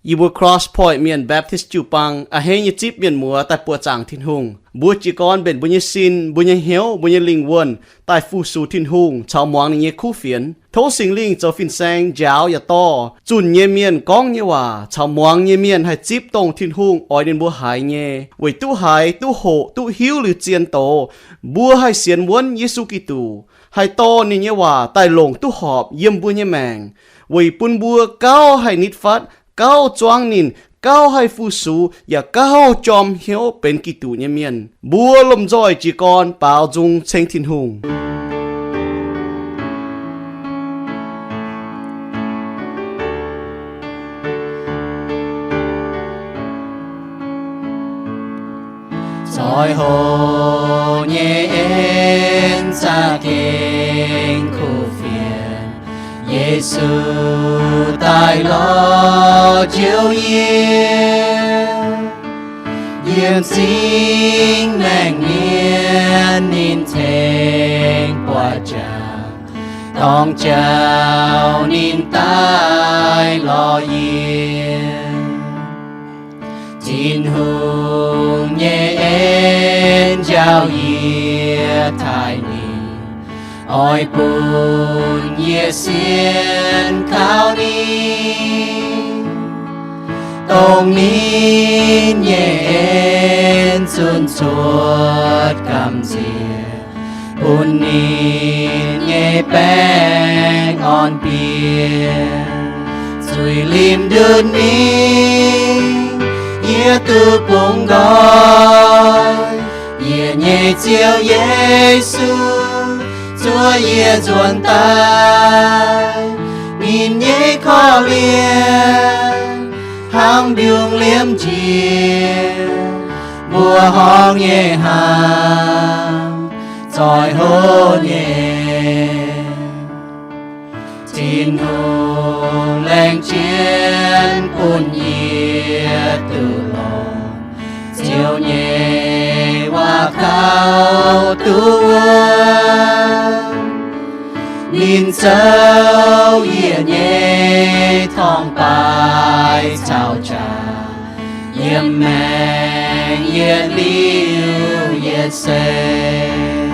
Yie mbuo Cross Point Mienh Baptist jiu-baang a'hneiv nyei zipv mienh muoz daaih buoqc zaangc Tin-Hungh. Mbuo jiez gorn mbenc mbuo nyei sin, mbuo nyei hnyouv, mbuo nyei lingh wuonh daaih fu-sux Tin-Hungh caux muangx ninh nyei kuv fienx. Tov Singx Lingh zoux fin-saeng njaaux yaac dorh zunh nyei mienh gorngv nyei waac caux muangx nyei mienh haih zipv dongh Tin-Hungh oix ninh mbuo haiz nyei, weic duqv haiz, duqv hoqc, duqv hiuv liuz zien doz, mbuo haih sienx wuonv Yesu Giduc, haih dorh ninh nyei waac daaih longc duqv horpc yiem mbuo nyei maengc, weic bun mbuo gauh haih nitv fatv, gauh zuangv ninh, gauh haih fu-sux, yaac gauh jorm hnyouv benx Giduc nyei mienh. Mbuo lomh nzoih jiez gorn baaux nzung ceng Tin-Hungh. Zoih hoc nyei en za'gengh kuv fienx, Yesu daaih lorz Ziouv yie. Yiem zingh maengc mienh ninh tengx buatc jaax, dorng jauv ninh daaih lorz yie. Tin-Hungh nyei en njaaux yie taaih ninh, oix bun yie sienx kaux ninh. Dongh ninh nyei en zunc cuotv gamh nziex, bun ninh nyei baengh orn-bieqc. Zuiz-limc ndutv mingh, yie duqv bungx nqoi. Yie nyei Ziouv Yesu, zuov yie nzuonx daaih. Ninh nyei korv-lienh hnangv mbiungc liemh njiec, mbuoqc horngh nyei hnaangx, zoih hoc nyei. Tin-Hungh laengz jienv bun yie duqv longc Ziouv nyei waac kaux duqv wuov. Ninh zoux yie nyei torngv-baaix caux jaax, yiem maengc yietc liuz yietc seix.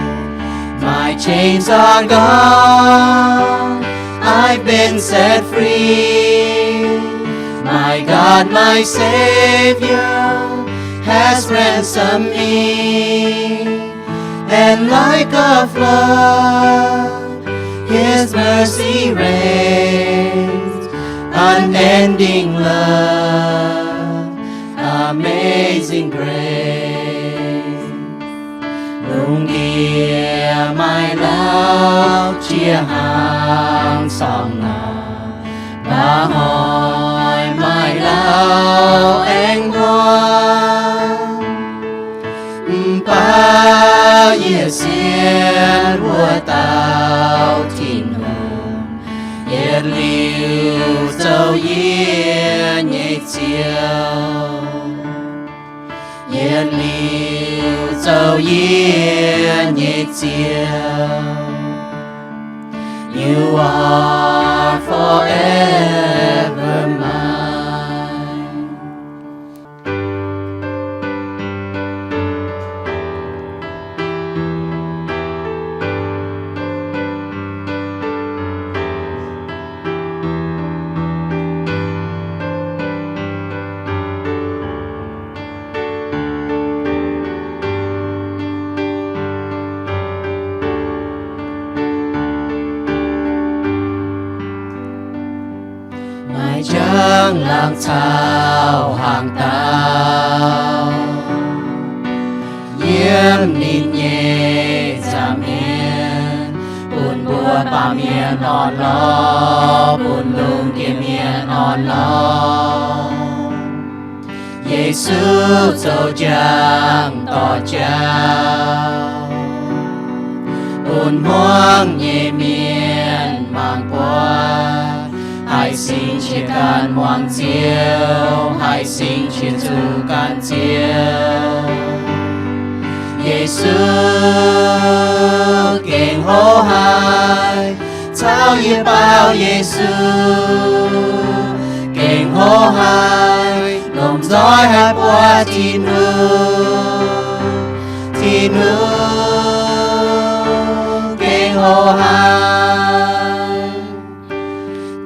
My chains are gone, I've been set free. My God, my Savior, has ransomed me. And like a flood, His mercy reigns, unending love, amazing grace. Lungh ndiev maaih lauh qiex hnaangx sorng-nauz, mba'hnoi maaih lauh aengx hmuangx. Mv baac yie sienx wuov dauh Tin-Hungh, yietc liuz zoux yie nyei Ziouv. Yietc liuz zoux yie nyei Ziouv. You are forever mine. Maaih njang-laangc caux hnaangx-daauh yiem ninh nyei nza'hmien, bun mbuo baamh mienh orn-lorqc, bun lungh ndiev mienh orn-lorqc. Yesu zoux njang dorh jauv, bun hmuangv nyei mienh mangc buatc, haih singx qiex ganh muangx Ziouv, haih singx qiex zuqc ganh Ziouv. Yesu gengh hoz haic, caux yie baaux Yesu gengh hoz haic. lomh nzoih haih buatc Tin-Hungh. Tin-Hungh gengh hlo haic,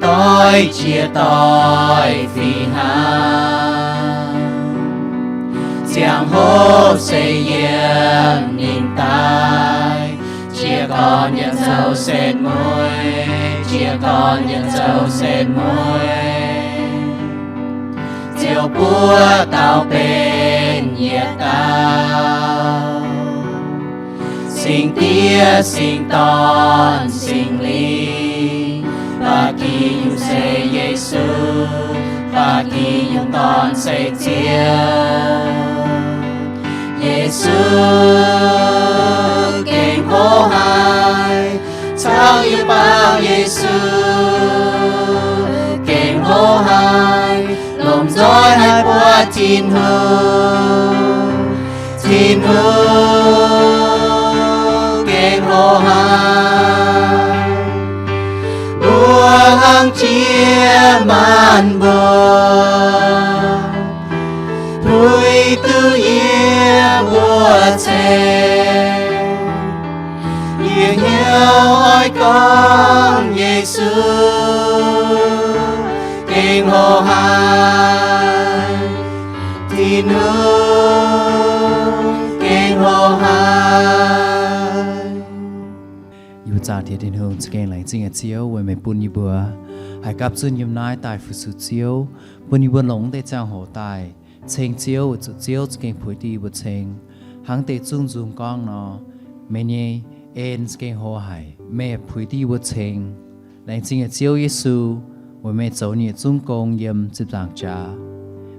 doix jiex doix fih hnangv. Ziangh hoc se yiem ninh daaih, jiez gorn yiem zoux setv mueiz, jiez gorn yiem zoux setv mueiz, ziouc buov dauh benx yietc dauh. Singx Diev, Singx Dorn, Singx Lingh, ba'gi yungh se Yesu, ba'gi yungh dorn se Ziouv. Yesu gengh hlo haic, caux yie baaux Yesu gengh hlo haic, lomh nzoih haih buatc Tin-Hungh. Tin-Hungh gengh hlo haic, mbuo hnangv jiex maanc mbuo, puix duqv yie mbuo ceng. Yie hnyouv oix gorngv Yesu gengh hlo haic, Tin-Hungh gengh hlo haic. Yie mbuo zaah diex Tin-Hungh za'gengh laengz zingh haic Ziouv weic meih bun yie mbuo haih gapv zunv yiem naaiv daaih fu-sux Ziouv, bun yie mbuo longc deix ziangh hoc daaih ceng Ziouv, weic zuqc Ziouv za'gengh puix duqv yie mbuo ceng. Hnangv deix zungv nzung gorngv nor, meih nyei en za'gengh hlo haic, meih puix duqv yie mbuo ceng. Laengz zingh haic Ziouv Yesu, weic meih zoux nyei zungv gong yiem ziepc nzaangc jaax.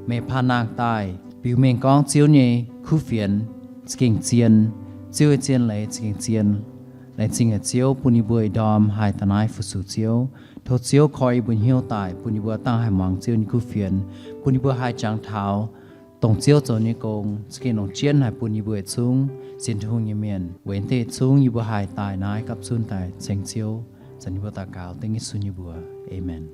Meih paan nangh daaih biux mengh gorngv Ziouv nyei kuv fienx za'gengh zien, Ziouv nyei zien leiz za'gengh zien. Laengz zingh haic Ziouv bun yie mbuo ih ndorm haih daaih naaiv fu-sux Ziouv. Tov Ziouv koi yie mbuo hnyouv daaih, bun yie mbuo dangh haih muangx Ziouv nyei kuv fienx, bun yie mbuo haih jangx taux dongh Ziouv zoux nyei gong za'gengh longc jienv haih bun yie mbuo yietc zungv sienx Tin-Hungh nyei mienh. Weic naaiv deix zungv yie mbuo haih daaih naaiv gapv zunv daaih ceng Ziouv. Zanc yie mbuo daux gaux dengv Yesu nyei mbuox. Aamen.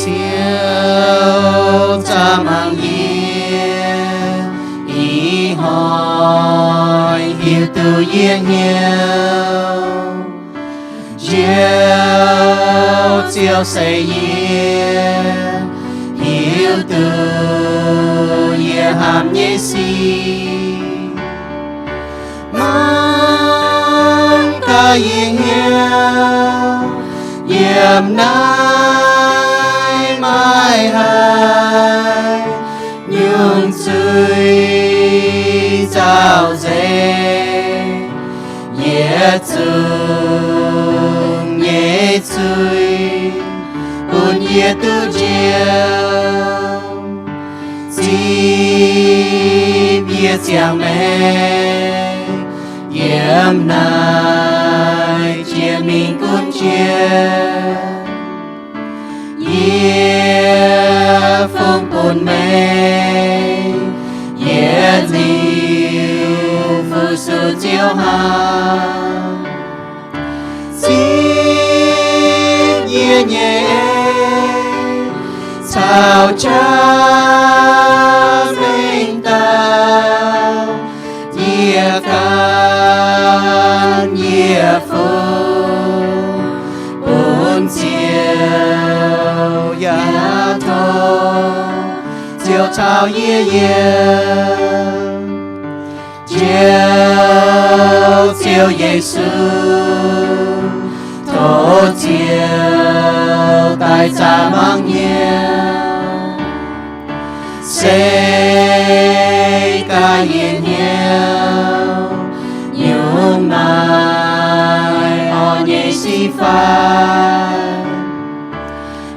Ziouv zaah mangc yie, ih hnoi hiuv duqv yie hnyouv. Njoux Ziouv se yie, hiuv duqv yie hnamv nyei sic. Mangc gaax yie hnyouv yiem naaiv maiv haih nyungc zuiz zaux nzengc, yietc zungv nyei zuiz bun yie duqv njoux. Zipv yie ziangh maengc yiem naaiv jiex mingh gunv jiex. Yie fungx bun meih yietc liuz fu-sux Ziouv hnangv. Zipv yie nyei caux jaax mengh dauh, yie gan yie fungx bun Ziouv, yaac tov Ziouv caux yie yiem. Njoux Ziouv Yesu, tov Ziouv daaih zaah mangc yie, se gaax yie hnyouv nyungc maaih orn nyei sic fai.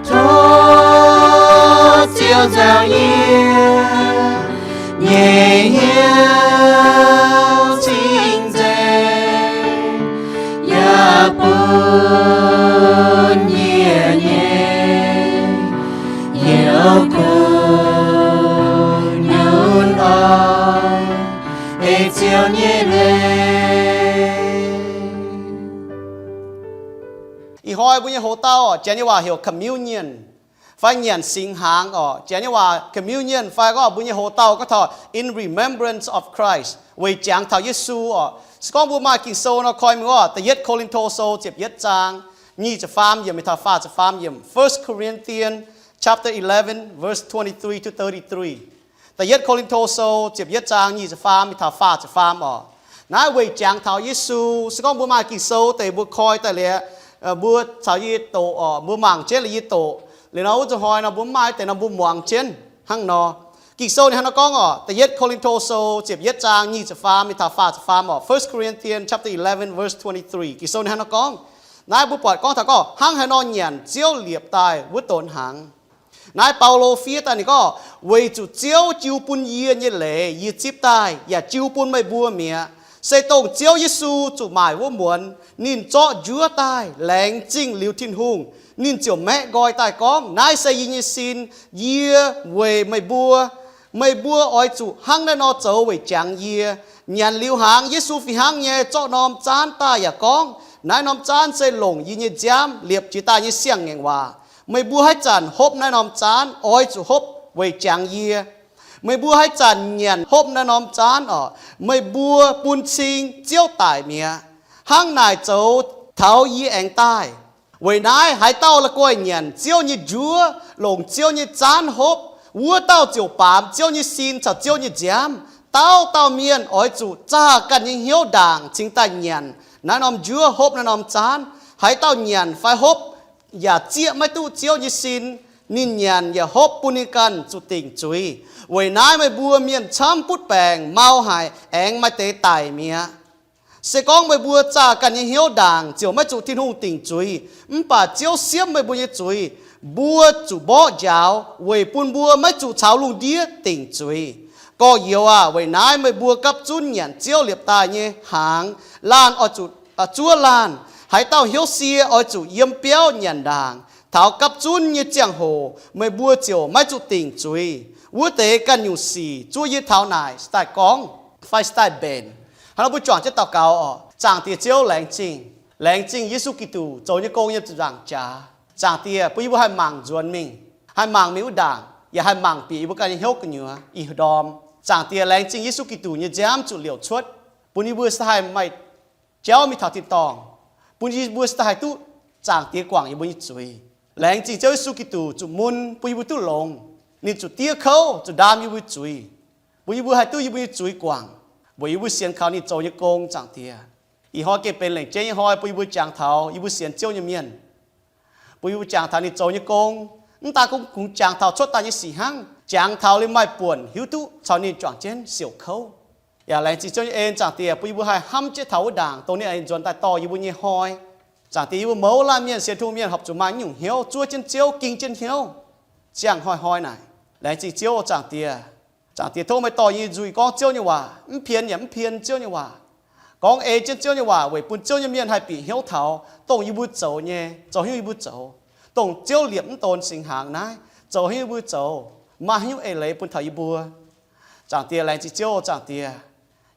Tov Ziouv nzaangc yie nyei hnyouv cing-nzengc. Ziouv nyei leiz. Ih hnoi mbuo nyei hoc-dauh orqc, janx nyei waac heuc communion, fai nyanc singx hnaangx orqc. Janx nyei waac communion fai gorngv mbuo nyei hoc-dauh gorngv taux in remembrance of Christ, weic jangx taux Yesu orqc. Se gorngv mbuo maaih Ging-Sou nor koi mingh orqc, Da'yietv Ko^lin^to Sou ziepc yietv zaang nyic ziepc faam yiemc mingh taux faah ziepc faam yiemc. First Corinthians chapter eleven, verse twenty-three to thirty-three. Da'yietv Ko^lin^to Sou ziepc yietv zaang nyic ziepc faam mingh taux faah ziepc faam orqc. Naaiv weic jangx taux Yesu. Se gorngv mbuo maaih Ging-Sou deix mbuo koi daaih liuz, mbuo caux yie doqc orqc, mbuo mangc jienv liuz yie doqc. Liuz nor wuov nzunc hnoi nor mbuo mv maaih deix nor mbuo muangx jienv hnangv nor. Ging-Sou ninh hnangv nor gorngv orqc, Da'yietv Ko^lin^to Sou ziepc yietv zaang nyic ziepc faam mingh taux faah ziepc faam orqc. First Corinthians chapter eleven, verse twenty-three. Ging-Sou ninh hnangv nor gorngv, naaiv mbuo buatc gorngv taux gorngv hnangv haaix nor nyanc Ziouv liepc daaih wuov donx hnaangx. Naaiv Baulo fiev daaih ninh gorngv, weic zuqc Ziouv jiu bun yie nyei leiz yie zipv daaih, yaac jiu bun meih mbuo mi'aqv. Se dongh Ziouv Yesu zuqc maaic wuov muonz ninh zorqv njuov daaih, laengz zingh liuz Tin-Hungh, ninh ziouc maeqv nqoi daaih gorngv, naaiv se yie nyei sin, yie weic meih mbuo. Meih mbuo oix zuqc hnangv naaiv nor zoux weic jangx yie. Nyanc liuz hnaangx, Yesu fih hnangv nyei zorqv norm zaanv daaih yaac gorngv, naaiv norm zaanv se longc yie nyei nziaamv liepc jiez daaih nyei siang-ngaengc waac. Meih mbuo haaix zanc hopv naaiv norm zaanv, oix zuqc hopv weic jangx yie. Meih mbuo haaix zanc nyanc hopv naaiv norm zaanv orqc, meih mbuo bun cing Ziouv daic mi'aqv. Hnangv naaic zoux taux yie aengx daaih. Weic naaiv haaix dauh la'guaih nyanc Ziouv nyei njuov, longc Ziouv nyei zaanv hopv, wuov dauh ziouc baamz Ziouv nyei sin caux Ziouv nyei nziaamv. Dauh dauh mienh oix zuqc zaah ganh nyei hnyouv ndaangc cingx daaih nyanc naaiv norm njuov, hopv naaiv norm zaanv. Haaix dauh nyanc fai hopv yaac zieqv maiv duqv Ziouv nyei sin, ninh nyanc yaac hopv bun ninh ganh zuqc dingc zuiz. Weic naaiv meih mbuo mienh camv butv baengc, mau haic, aengx maaih deix daic mi'aqv. Se gorngv meih mbuo zaah ganh nyei hnyouv ndaangc ziouc maiv zuqc Tin-Hungh dingc zuiz. Mv baac Ziouv siemv meih mbuo nyei zuiz, mbuo zuqc mborqv njaaux weic bun mbuo maiv zuqc caux lungh ndiev dingc zuiz. Gorx-youz aah! Weic naaiv meih mbuo gapv zunv nyanc Ziouv liepc daaih nyei hnaangx. Laanh oix zuqc zuov laanh. Haaix dauh hnyouv sie oix zuqc yiem biauv nyanc ndaangc. Taux gapv zunv nyei ziangh hoc meih mbuo ziouc maiv zuqc dingc zuiz. Wuov deix ganh nyungc sic zuov yie taux naaic se daaih gorngv fai se daaih mbenc. Hnangv nor mbuo juangc jienv daux gaux orqc. Zaangc Diex Ziouv, laengz zingh. Laengz zingh Yesu Giduc zoux nyei gong yiem ziepc nzaangc jaax. Zaangc Diex, bun yie mbuo haih mangc nzuonx mingh, haih mangc mingh wuov ndaangc, yaac haih mangc bieqc yie mbuo ganh nyei hnyouv gu'nyuoz ih ndorm. Zaangc Diex, laengz zingh Yesu Giduc nyei nziaamv zuqc liouc cuotv, bun yie mbuo se haih maaih jauv mingh taux tin-dorngh, bun yie mbuo se haih duqv Zaangc Diex guangc yie mbuo nyei zuiz. Laengz zingh Ziouv Yesu Giduc zuqc mun bun yie mbuo duqv longx. Ninh zuqc diev kouv, zuqc ndaam yie mbuo zuiz, bun yie mbuo haih duqv yie mbuo nyei zuiz guangc, weic yie mbuo sienx kaux ninh zoux nyei gong, Zaangc Diex. Ih hnoi gengh benx lengc jeiv nyei hnoi bun yie mbuo jangx taux yie mbuo sienx Ziouv nyei mienh, bun yie mbuo jangx taux ninh zoux nyei gong. Mv daaih kungx jangx taux cuotv daaih nyei sic hnangv, jangx taux liuz maaih buonc hiuv duqv caux ninh juangc jienv siouc kouv. Yaac laengz zingh Ziouv nyei en, Zaangc Diex, bun yie mbuo haih hnamv jienv taux wuov ndaangc dongh ninh aengx nzuonx daaih dorh yie mbuo nyei hnoi. Zaangc Diex, yie mbuo mouz laanh mienh, sienx Tin-Hungh mienh horpc zuqc maaih nyungc hnyouv zuov jienv Ziouv, ging jienv hnyouv, ziangh hnoi-hnoi naaic. Laengz zingh Ziouv, Zaangc Diex. Zaangc Diex, tov meih dorh yie nzuih gorngv Ziouv nyei waac, mv pien yaac mv pien Ziouv nyei waac, gorngv ei jienv Ziouv nyei waac weic bun Ziouv nyei mienh haih bieqc hnyouv taux dongh yie mbuo zoux nyei, zoux haaix nyungc yie mbuo zoux, dongh Ziouv liepc mv donx singx hnaangx naaiv, zoux haaix nyungc yie mbuo zoux, maaih haaix nyungc eix leiz bun taux yie mbuo. Zaangc Diex, laengz zingh Ziouv, Zaangc Diex.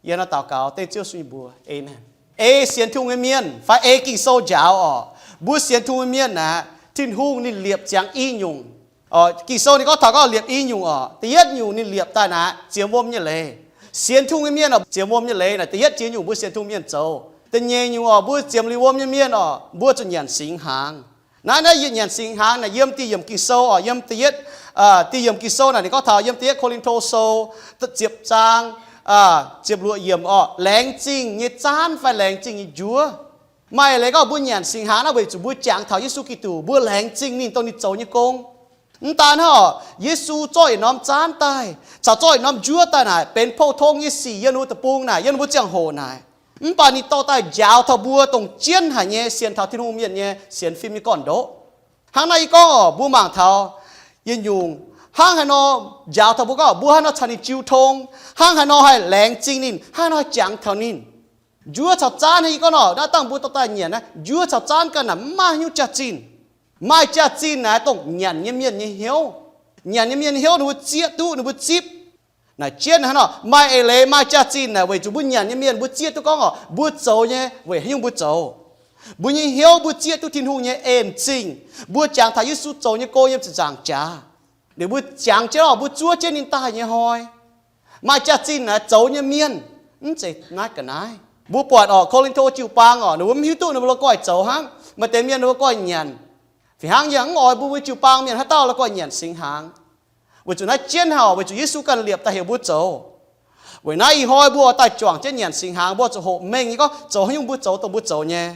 Yie nor daux gaux dengv Ziouv Yesu nyei mbuox, Aamen. Ei sienx Tin-Hungh nyei mienh fai ei Ging-Sou njaaux orqc, mbuo sienx Tin-Hungh nyei mienh naaic, Tin-Hungh ninh liepc ziangx i nyungc. Ging-Sou ninh gorngv taux gorngv liepc i nyungc orqc. Da'yietv nyungc ninh liepc daaih naaic ziemx wuom nyei leiz. Sienx Tin-Hungh nyei mienh orqc, ziemx wuom nyei leiz naaic da'yietv ziex nyungc mbuo sienx Tin-Hungh mienh zoux. Da'nyeic nyungc orqc, mbuo ziemx liuz wuom nyei mienh orqc, mbuo zuqc nyanc singx hnaangx. Naaiv, naaiv yietc nyanc singx hnaangx naaic yiem dieh yiemc Ging-Sou orqc, yiem da'yietv, dieh yiemc Ging-Sou naaic ninh gorngv taux yiem da'yietv Ko^lin^to Sou ziepc zaang ziepc luoqc yiemc orqc, laengz zingh nyei zaanv fai laengz zingh nyei njuov. Maaih leiz gorngv mbuo nyanc singx hnaangx naaiv weic zuqc mbuo jangx taux Yesu Giduc, mbuo laengz zingh ninh dongh ninh zoux nyei gong. Mv daan hnangv orqc, Yesu zorqv yietc norm zaanv daaih caux zorqv yietc norm njuov daaih naaic benx pou-tong nyei sic yiem ninh mbuo deic-bung naaic, yiem ninh mbuo ziangh hoc naaic. Mv baac ninh dorh daaih njaaux taux mbuo dongh jienv haic nyei sienx taux Tin-Hungh mienh nyei sienx fim nyei gorn-ndoqv. Hnangv naaiv yie gorngv orqc, mbuo mangc taux yietc nyungc hnangv haaix nor njaaux taux mbuo gorngv mbuo haaix nor caux ninh jiu tong, hnangv haaix nor haih laengz zingh ninh, hnangv haaix nor haih jangx taux ninh. Njuov caux zaanv hnangv yie gorngv nor, naaiv dangh mbuo dorh daaih nyanc naaiv, njuov caux zaanv ganh naaic mv maaih haaix nyungc jaax-zinh. Maaih jaax-zinh naaic dongh nyanc nyei mienh nyei hnyouv. Nyanc nyei mienh nyei hnyouv ninh mbuo zieqv duqv, ninh mbuo zipv. Naaic jienv hnangv nor, maaih eix leiz, maaih jaax-zinh naaic weic zuqc mbuo nyanc nyei mienh mbuo zieqv duqv gorngv orqc, mbuo zoux nyei weic haaix nyungc mbuo zoux. Mbuo nyei hnyouv mbuo zieqv duqv Tin-Hungh nyei en-zingh. Mbuo jangx taux Yesu zoux nyei gong yiem ziepc nzaangc jaax. Liuz mbuo jangx jienv orqc, mbuo zuov jienv ninh daaih nyei hnoi. Maaih jaax-zinh naaic zoux nyei mienh, mv zeiz naaiv ga'naaiv. Mbuo buatc orqc, Ko^lin^to jiu-baang orqc, ninh mbuo mv hiuv duqv ninh mbuo la'guaih zoux hnangv. Maaih deix mienh ninh mbuo la'guaih nyanc. Fih hnangv yie mv oix mbuo mbuo jiu-baang mienh haaix dauh la'guaih nyanc singx hnaangx. Weic zuqc naaiv jienv haic, weic zuqc Yesu ganh liepc daaih heuc mbuo zoux. Weic naaiv ih hnoi mbuo oix daaih juangc jienv nyanc singx hnaangx, mbuo zuqc hoqc mengh nyei gorngv zoux haaix nyungc mbuo zoux dongh mbuo zoux nyei.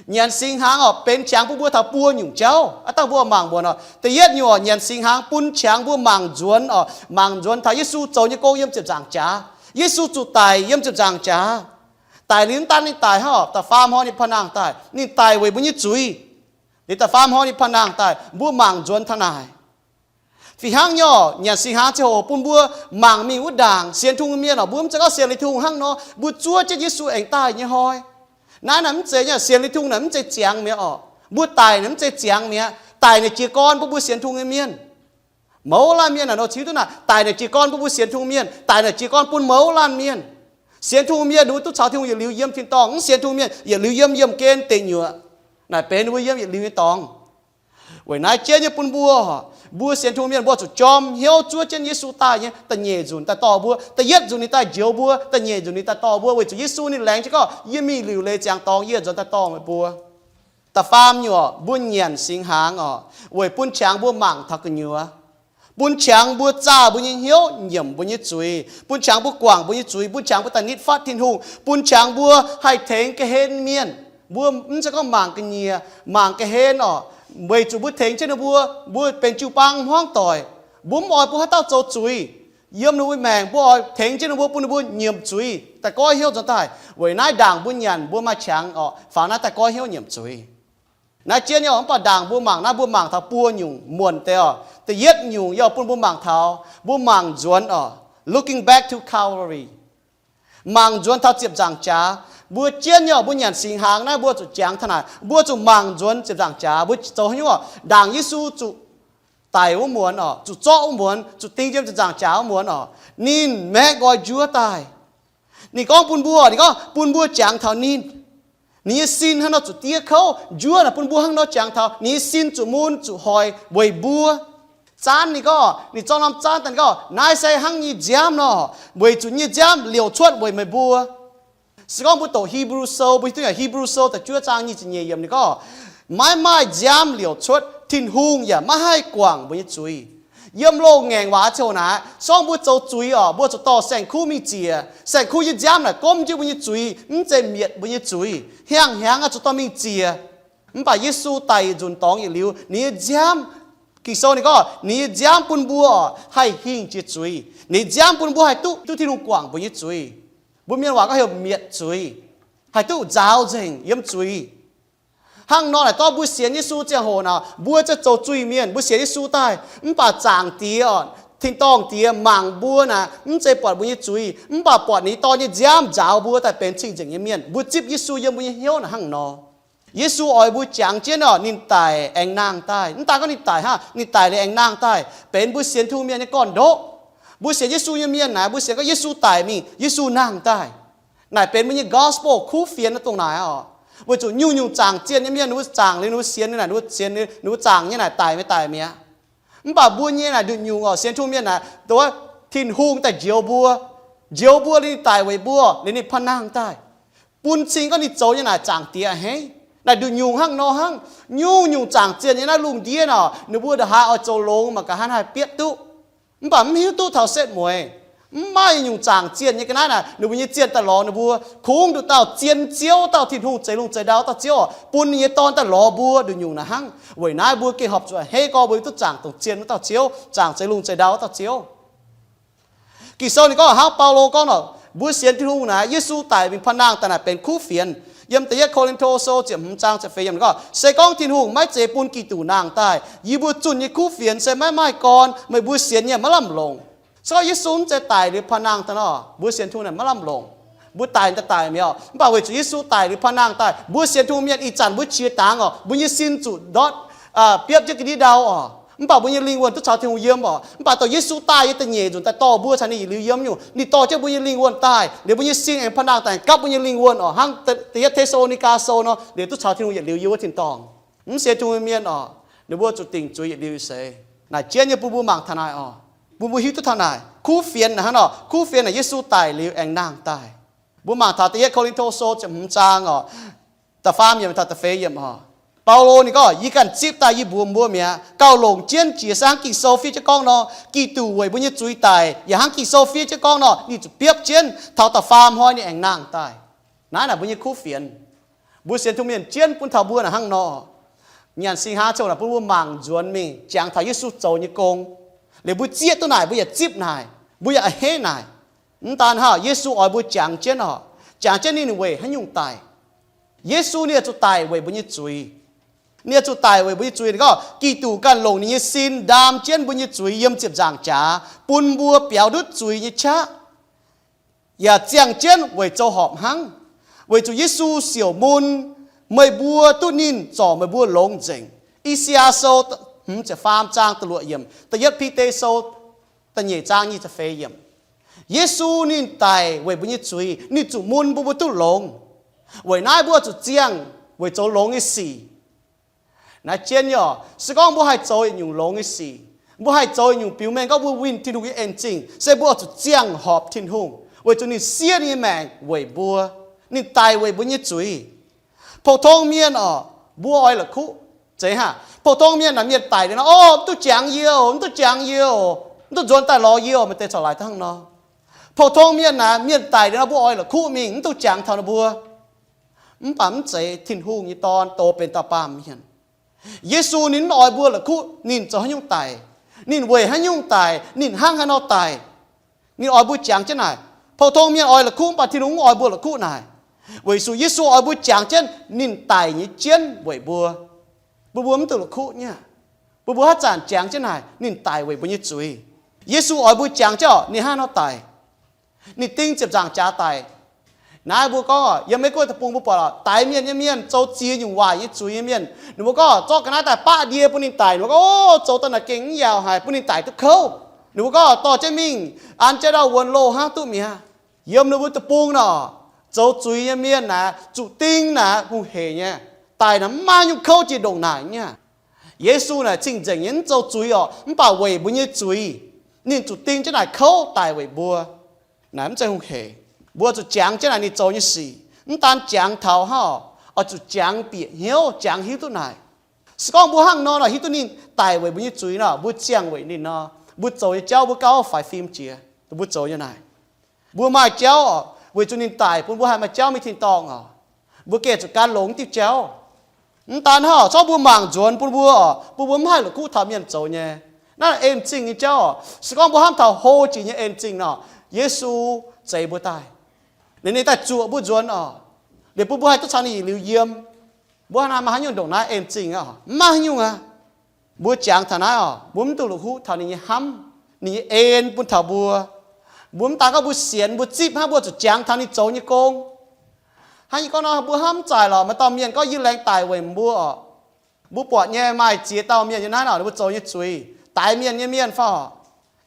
Nyanc singx hnaangx orqc, benx qangx bun mbuo taux buo nyungc jauv. Aav dangh mbuo mangc mbuox orqc, da'yietv nyungc orqc, nyanc singx hnaangx bun qangx mbuo mangc nzuonx orqc, mangc nzuonx taux Yesu zoux nyei gong yiem ziepc nzaangc jaax. Yesu zuqc daic yiem ziepc nzaangc jaax. Daic liuz mv daan ninh daic hnangv orqc, da'faam hnoi ninh pa'nangh daaih. Ninh daic weic mbuo nyei zuiz. Liuz da'faam hnoi ninh pa'nangh daaih, mbuo mangc nzuonx taux naaic. Fih hnangv nyei orqc, nyanc singx hnaangx ziangh hoc bun mbuo mangc mingh wuov ndaangc sienx Tin-Hungh nyei mienh orqc, mbuo mv zeiz gorngv sienx Tin-Hungh hnangv nor, mbuo zuov jienv Yesu aengx daaih nyei hnoi. Naaiv naaic mv zeiz nyei, sienx Tin-Hungh naaic mv zeiz ziangx mi'aqv orqc. Mbuo daic naaic mv zeiz ziangx mi'aqv. Daic naaic jiez gorn bun mbuo sienx Tin-Hungh nyei mienh. Mouz laanh mienh naaic nor ziux duqv naaic, daic naaic jiez gorn bun mbuo sienx Tin-Hungh mienh, daic naaic jiez gorn bun mouz laanh mienh. Sienx Tin-Hungh mienh ninh mbuo duqv caux Tin-Hungh yietc liuz yiem tin-dorngh, mv sienx Tin-Hungh mienh yietc liuz yiem yiemh gen deic nyuoqc. Naaic benx ninh mbuo yiem yietc liuz nyei dorngx. Weic naaiv jienv nyei bun mbuo, mbuo sienx Tin-Hungh mienh mbuo zuqc jorm hnyouv zuov jienv Yesu daaih nyei da'nyeic nzunc daaih dorh mbuo. Da'yietv nzunc ninh daaih njoux mbuo, da'nyeic nzunc ninh daaih dorh mbuo, weic zuqc Yesu ninh laengz jienv gorngv, yie mingh liuc leiz ziangx dorngx, yie nzuonx daaih dorh meih mbuo. Da'faam nyungc, mbuo nyanc singx hnaangx orqc, weic bun qangx mbuo mangc taux gu'nyuoz, bun qangx mbuo zaah mbuo nyei hnyouv, nyiemc mbuo nyei zuiz, bun qangx mbuo guangc mbuo nyei zuiz, bun qangx mbuo daaih nitv fatv Tin-Hungh, bun qangx mbuo haih tengx ga'hlen mienh. Mbuo mv zeiz gorngv mangc ga'nyiec, mangc ga'hlen orqc, weic zuqc mbuo tengx jienv ninh mbuo, mbuo benx jiu-baang hmuangv doic. Mbuo mv oix bun haaix dauh zoux zuiz. Yiem ninh mbuo maengc mbuo oix tengx jienv ninh mbuo, bun ninh mbuo nyiemc zuiz, daaih goiv hnyouv nzuonx daaih. Weic naaiv ndaangc mbuo nyanc mbuo maaih qangx orqc, faaux naaiv daaih goiv hnyouv nyiemc zuiz. Naaiv jienv nyei orqc, mv baac ndaangc mbuo mangc naaiv, mbuo mangc taux buo nyungc muonc deix orqc. Da'yietv nyungc yie oix bun mbuo mangc taux, mbuo mangc nzuonx orqc, looking back to Calvary, mangc nzuonx taux ziepc nzaangc jaax. Mbuo jienv nyei orqc, mbuo nyanc singx hnaangx naaiv mbuo zuqc jangx taux naaic, mbuo zuqc mangc nzuonx ziepc nzaangc jaax. Mbuo zoux haaix nyungc orqc, ndaangc Yesu zuqc daic wuov muonz orqc, zuqc zorqv wuov muonz, zuqc ding yiem ziepc nzaangc jaax wuov muonz orqc, ninh maengc nqoi njuov daaih. Ninh gorngv bun mbuo, ninh gorngv bun mbuo jangx taux ninh. Ninh nyei sin hnangv nor zuqc diev kouv, njuov naaic bun mbuo hnangv nor jangx taux ninh nyei sin zuqc mun zuqc hoic weic mbuo. Zaanv ninh gorngv, ninh zorqv norm zaanv daaih ninh gorngv, naaiv se hnangv nyei nziaamv nor, weic zuqc nyei nziaamv liouc cuotv weic meih mbuo. Se gorngv mbuo doqc Hebrew Sou, mbuo hiuv duqv yaac Hebrew Sou da'juov zaang nyic ziepc nyeic yiemc ninh gorngv, maiv maaih nziaamv liouc cuotv, Tin-Hungh yaac maiv haih guangc mbuo nyei zuiz. Yiem loz-ngaengc waac ziouc naaic, se gorngv mbuo zoux zuiz orqc, mbuo zuqc dorh saeng-kuv mingh ziec. Saeng-kuv nyei nziaamv naaic gomv jienv mbuo nyei zuiz, mv zeiz mietc mbuo nyei zuiz. Hiang hnyangx oix zuqc dorh mingh ziec. Mv baac Yesu daic yietc nzunc dorngx yietc liuz, ninh nyei nziaamv, Ging-Sou ninh gorngv, ninh nyei nziaamv bun mbuo orqc haih hingh jiex zuiz. Ninh nyei nziaamv bun mbuo haih duqv, duqv Tin-Hungh guangc mbuo nyei zuiz. Mbuo mienh waac gorngv heuc mietc zuiz, haih duqv nzaaux nzengc yiem zuiz. Hnangv nor naaic, dorh mbuo sienx Yesu ziangh hoc naaic, mbuo za'gengh zoux zuiz-mienh, mbuo sienx Yesu daaih, mv baac Zaangc Diex orqc, tin-dorngh Diex mangc mbuo naaic, mv zeiz buatc mbuo nyei zuiz, mv baac buatc ninh nyei Dorn nyei nziaamv nzaaux mbuo daaih benx cing-nzengc nyei mienh. Mbuo zipv Yesu yiem mbuo nyei hnyouv naaic hnangv nor. Yesu oix mbuo jangx jienv orqc, ninh daic aengx nangh daaih. Mv daan gorngv ninh daic hnangv, ninh daic liuz aengx nangh daaih, benx mbuo sienx Tin-Hungh mienh nyei gorn-ndoqv. Mbuo sienx Yesu nyei mienh naaic, mbuo sienx gorngv Yesu daic mingh, Yesu nangh daaih. Naaic benx mbuo nyei gospel kuv fienx dongh naaic orqc. Weic zuqc nyungc-nyungc zaangc zienh nyei mienh, ninh mbuo zaangc liuz ninh mbuo sienx naaic, ninh mbuo sienx, ninh mbuo zaangc nyei naaic daic maiv daic mi'aqv. Mv baac mbuo nyei naaic nduqc nyungc orqc, sienx Tin-Hungh mienh naaic, dongh wuov Tin-Hungh daaih njoux mbuo, njoux mbuo liuz ninh daic weic mbuo, liuz ninh pa'nangh daaih, bun cing gorngv ninh zoux nyei naaic Zaangc Diex a'hneiv. Naaic nduqc nyungc hnangv nor hnangv. Nyungc-nyungc zaangc zienh nyei naaiv lungh ndiev orqc, ninh mbuo ndongc haaix oix zoux longx mangc gaax hnangv haaix bietv duqv. Mv baac mv hiuv duqv taux setv mueiz, mv maaih nyungc zaangc zienh nyei ga'naaiv naaic, ninh mbuo nyei zienh daaih lorz ninh mbuo. Kungx nduqc dauh zien Ziouv, dauh Tin-Hungh zeix lungh zeix ndau dauh Ziouv orqc, bun ninh nyei Dorn daaih lorz mbuo nduqc nyungc naaic hnangv. Weic naaiv mbuo gengh horpc zuqc a'hneiv gorx mbuo duqv zaangc dongh zien wuov dauh Ziouv, zaangc zeix lungh zeix ndau wuov dauh Ziouv. Ging-Sou ninh gorngv hnangv Baulo gorngv nor, mbuo sienx Tin-Hungh naaic, Yesu daic mingh pa'nangh daaih naaic benx kuv fienx. Yiem da'yietv Ko^lin^to Sou ziepc hmz zaang ziepc feix yiemc ninh gorngv, se gorngv Tin-Hungh maiv zeiz bun Giduc nangh daaih, yie mbuo zunh nyei kuv fienx se maiv maaih gorn, meih mbuo sienx nyei maiv lamh longc. Se gorngv Yesu mv zeiz daic liuz pa'nangh daaih nor, mbuo sienx Tin-Hungh naaic maiv lamh longc. Mbuo daic daaih daic mi'aqv. Mv baac weic zuqc Yesu daic liuz pa'nangh daaih, mbuo sienx Tin-Hungh mienh ih zanc mbuo qiex dangx orqc, mbuo nyei sin zuqc ndortv, biopv jienv ga'ndiev ndau orqc. Mv baac mbuo nyei lingh wuonh duqv caux Tin-Hungh yiem oc. Mv baac dorh Yesu daaih nyei da'nyeic nzunc daaih dorh mbuo caux ninh yietc liuz yiem nyungc, ninh dorh jienv mbuo nyei lingh wuonh daaih, liuz mbuo nyei sin aengx pa'nangh daaih gapv mbuo nyei lingh wuonh oc. Hnangv da'yietv Te^saa^lo^ni^gaa sou nor, liuz duqv caux Tin-Hungh yietc liuz yiem wuov tin-dorngh. Mv sienx Tin-Hungh mienh oc, ninh mbuo zuqc dingc zuiz yietc liuz seix. Naaic jienv nyei bun mbuo mangc taux naaic oc, bun mbuo hiuv duqv taux naaic. Kuv fienx naaic hnangv nor, kuv fienx naaic Yesu daic liuz aengx nangh daaih. Mbuo mangc taux da'yietv Ko^lin^to sou ziepc hmz zaang oc, da'faam yiemc taux da'feix yiemc oc. Baulo ninh gorngv, yie ganh zipv daaih yie mbuox mbuo mi'aqv, gauh longc jienv jiex se hnangv Ging-Sou fiev jienv gorngv nor, Giduc weic mbuo nyei zuiz daic, yaac hnangv Ging-Sou fiev jienv gorngv nor, ninh zuqc biopv jienv taux da'faam hnoi ninh aengx nangh daaih. Naaiv naaic mbuo nyei kuv fienx. Mbuo sienx Tin-Hungh mienh jienv bun taux mbuo naaic hnangv nor. Nyanc singx haaix ziouc naaic bun mbuo mangc nzuonx mingh jangx taux Yesu zoux nyei gong. Liuz mbuo zieqv duqv naaic, mbuo yaac zipv naaic, mbuo yaac a'hneiv naaic. Mv daan hnangv, Yesu oix mbuo jangx jienv oc, jangx jienv ninh weic haaix nyungc daic. Yesu ninh oix zuqc daic weic mbuo nyei zuiz. Ninh oix zuqc daic weic mbuo nyei zuiz. Ninh gorngv Giduc ganh longc ninh nyei sin ndaam jienv mbuo nyei zuiz yiem ziepc nzaangc jaax, bun mbuo biaux ndutv zuiz nyei qaqv, yaac ziangh jienv weic zoux horpc hnangv. Weic zuqc Yesu siouc mun, meih mbuo duqv ninh zorc meih mbuo longx nzengc. I^saa^yaa sou hmz ziepc faam zaang da'luoqc yiemc, da'yietv Bide sou da'nyeic zaang nyic ziepc feix yiemc. Yesu ninh daic weic mbuo nyei zuiz, ninh zuqc mun bun mbuo duqv longx. Weic naaiv mbuo zuqc ziangh weic zoux longx nyei sic. Naaiv jienv nyei oc, se gorngv mbuo haih zoux yietc nyungc longx nyei sic, mbuo haih zoux yietc nyungc biux mengh gorngv mbuo winh Tin-Hungh nyei en zingh, se mbuo oix zuqc ziangh horpc Tin-Hungh, weic zuqc ninh siev ninh nyei maengc weic mbuo. Ninh daic weic mbuo nyei zuiz. Pou-tong mienh oc, mbuo oix la'kuqv. Zeiz hnangv, pou-tong mienh naaic, mienh daic liuz nor, o, mv duqv jangx yie oc, mv duqv jangx yie oc, mv duqv nzuonx daaih lorz yie oc, maaih deix corc laaix hnangv nor. Pou-tong mienh naaic, mienh daic liuz nor, mbuo oix la'kuqv mingh, mv duqv jangx taux ninh mbuo. Mv baac mv zeiz, Tin-Hungh nyei Dorn doz benx dauh baamh mienh. Yesu ninh mv oix mbuo la'kuqv ninh zoux haaix nyungc daic, ninh weic haaix nyungc daic, ninh hnangv haaix nor daic. Ninh oix mbuo jangx jienv naaic. Pou-tong mienh oix la'kuqv, mv baac Tin-Hungh mv oix mbuo la'kuqv naaic. Weic zuqc Yesu oix mbuo jangx jienv ninh daic nyei jienv weic mbuo, bun mbuo mv duqv la'kuqv nyei aqv. Bun mbuo haaix zanc jangx jienv naaic, ninh daic weic mbuo nyei zuiz. Yesu oix mbuo jangx jienv oc, ninh hnangv haaix nor daic, ninh ding ziepc nzaangc jaax daic. Naaiv mbuo gorngv, yiem Meiv Guoqv deic-bung mbuo buatc oc, daix mienh nyei mienh, zoux ziex nyungc waaic nyei zuiz nyei mienh, ninh mbuo gorngv zorqv ga'naaiv daaih baqv ndie bun ninh daic. Ninh mbuo gorngv, o, zoux daaih naaic gengh mv yaauc haic, bun ninh daic duqv kouv. Ninh mbuo gorngv dorh jienv mingh an jienv ndau wuonx loh hnangv duqv mi'aqv. Yiem ninh mbuo deic-bung nor, zoux zuiz nyei mienh naaic, zuqc ding naaic hungh heic nyei. Daic naaic mv maaih haaix nyungc kouv jiex ndongc naaic nyei aqv. Yesu naaic cing-nzengc nyei, mv zoux zuiz oc, mv baac weic mbuo nyei zuiz, ninh zuqc ding jienv naaic kouv daic weic mbuo. Naaic mv zeiz hungh heic. Mbuo zuqc jangx jienv naaic ninh zoux nyei sic. Mv daan jangx taux hnangv oc, oix zuqc jangx bieqc hnyouv, jangx hiuv duqv naaic. Se gorngv mbuo hnangv nor nor, hiuv duqv ninh daic weic mbuo nyei zuiz nor, mbuo ziangh weic ninh nor, mbuo zoux nyei jauv mbuo gauh faix fim jiex. Mbuo zoux nyei naaic, mbuo maaih jauv oc, weic zuqc ninh daic bun mbuo haih maaih jauv mingh tin-dorngh oc. Mbuo gengh zuqc gan longx diuh jauv. Mv daan hnangv oc, zorqv mbuo mangc nzuonx bun mbuo oc, bun mbuo mv haih la'kuqv taux mienh zoux nyei naaiv en zingh nyei jauv oc. Se gorngv mbuo hnamv taux hlo jiex nyei en zingh nor, Yesu zeix mbuo daaih, liuz ninh daaih zuoqc mbuo nzuonx oc, liuz bun mbuo haih duqv caux ninh yietc liuz yiem. Mbuo hnangv naaiv maaih haaix nyungc ndongc naaiv en zingh aqv? Mv maaih haaix nyungc aqv. Mbuo jangx taux naaiv oc, mbuo mv duqv la'kuqv taux ninh nyei hnamv, ninh nyei en bun taux mbuo. Mbuo mv daan gorngv mbuo sienx, mbuo zipv hnangv, mbuo zuqc jangx taux ninh zoux nyei gong. Hnangv yie gorngv nor, mbuo hnamv zaaic lorqc, maaih dauh mienh gorngv yie laengz daic weic mbuo oc. Mbuo buatc nyei maaih ziex dauh mienh nyei naaiv oc, ninh mbuo zoux nyei zuiz, daix mienh nyei mienh fai oc.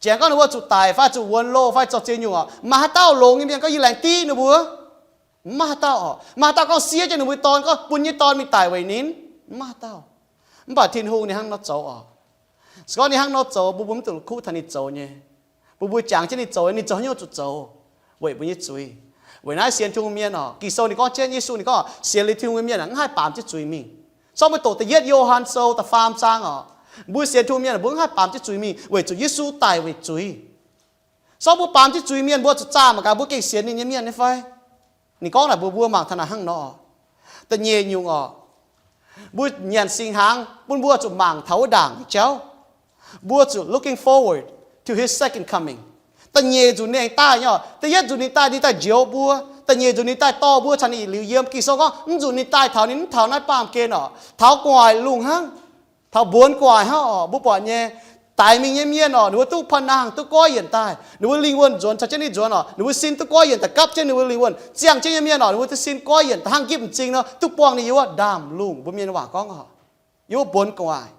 Jangx gorngv ninh mbuo zuqc daic fai zuqc wuonx loh fai zoux ziex nyungc oc, maaih haaix dauh longx nyei mienh gorngv yie laengz div ninh mbuo? Mv maaih haaix dauh oc. Maaih haaix dauh gorngv siev jienv ninh mbuo nyei dorn, gorngv bun nyei dorn mingh daic weic ninh? Mv maaih haaix dauh. Mv baac Tin-Hungh ninh hnangv nor zoux oc. Se gorngv ninh hnangv nor zoux, mbuo mbuo mv duqv la'kuqv taux ninh zoux nyei. Mbuo mbuo jangx jienv ninh zoux, ninh zoux haaix nyungc zuqc zoux weic mbuo nyei zuiz. Weic naaiv sienx Tin-Hungh mienh oc, Ging-Sou ninh gorngv jienv, Yesu ninh gorngv sienx liuz Tin-Hungh nyei mienh mv haih baamz jienv zuiz mingh. Sortv mbuo doqc da'yietv Yo^han Sou da'faam zaang oc, mbuo sienx Tin-Hungh mienh mbuo mv haih baamz jienv zuiz mingh weic zuqc Yesu daic weic zuiz. Sortv mbuo baamz jienv zuiz mienh, mbuo zuqc zaah mangc gaax mbuo gengh sienx ninh nyei mienh nyei fai? Ninh gorngv naaic mbuox mbuo mangc taux naaic hnangv nor. Da'nyeic nyungc oc, mbuo nyanc singx hnaangx bun mbuo zuqc mangc taux wuov ndaangc nyei jauv. Mbuo zuqc looking forward to his second coming. Da'nyeic nzunc ninh aengx daaih nyei oc. Da'yietv nzunc ninh daaih, ninh daaih njoux mbuo. Da'nyeic nzunc ninh daaih dorh mbuo caux ninh yietc liuz yiem. Ging-Sou gorngv mv nzunc ninh daaih taux ninh mv taux naaiv baamh gen oc, taux gu'nguaaic lungh hnangv, taux mbuonx gu'nguaaic hnangv oc. Mbuo buatc nyei, daix mingh nyei mienh oc, ninh mbuo duqv pa'nangh, duqv goiv yienc daaih, ninh mbuo lingh wuonh nzuonx caux jienv ninh nzuonx oc, ninh mbuo sin duqv goiv yienc daaih gapv jienv ninh mbuo lingh wuonh. Ziangh jienv nyei mienh oc, ninh mbuo duqv sin goiv yienc daaih hnangv nqipv m'zing nor, duqv buangh ninh yiem wuov ndaamv-lungh, mbuo mienh waac gorngv oc, yiem wuov mbuonx gu'nguaaic.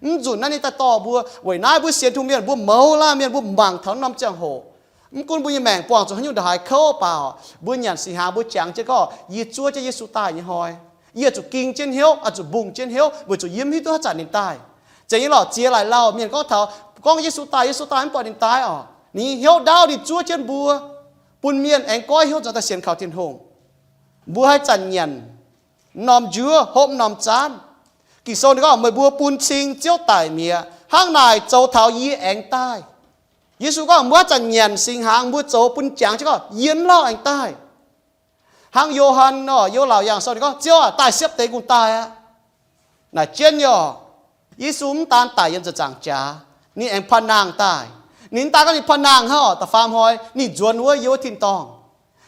Mv nzunc naaiv ninh daaih dorh mbuo. Weic naaiv mbuo sienx Tin-Hungh mienh mbuo mouz laanh mienh mbuo mangc taux norm ziangh hoc. Mv gunv mbuo nyei maengc buangh zuqc haaix nyungc ndongc haaix kouv baac, mbuo nyanc singx hnaangx mbuo jangx jienv gorngv, yie zuov jienv Yesu daaih nyei hnoi, yie zuqc ging jienv hnyouv, zuqc mbungh jienv hnyouv weic zuqc yie mv hiuv duqv haaix zanc ninh daaih. Zeix nyei lorqc, ziex laic lauh mienh gorngv taux, gorngv Yesu daaih, Yesu daaih, mv buatc ninh daaih orqc. Ninh hnyouv ndaauv ninh zuov jienv mbuo, bun mienh aengx goiv hnyouv nzuonx daaih sienx kaux Tin-Hungh. Mbuo haaix zanc nyanc norm njuov, hopv norm zaanv, Ging-Sou ninh gorngv, meih mbuo bun cing Ziouv daic mi'aqv. Hnangv naaic zoux taux yie aengx daaih. Yesu gorngv mbuo haaix zanc nyanc singx hnaangx mbuo zoux bun jangx jienv gorngv yie mv lauh aengx daaih. Hnangv Yo^han orqc, Yo Laauc Yaangh Sou ninh gorngv, Ziouv aah, daaih siepv deix kungx daaih aqv. Naaic jienv nyei orqc, Yesu mv daan daic yiem ziepc nzaangc jaax, ninh aengx paav nangh daaih. Ninh mv daan gorngv ninh paav nangh hnangv orqc, da'faam hnoi ninh nzuonx wuov yiem wuov tin-dorngh,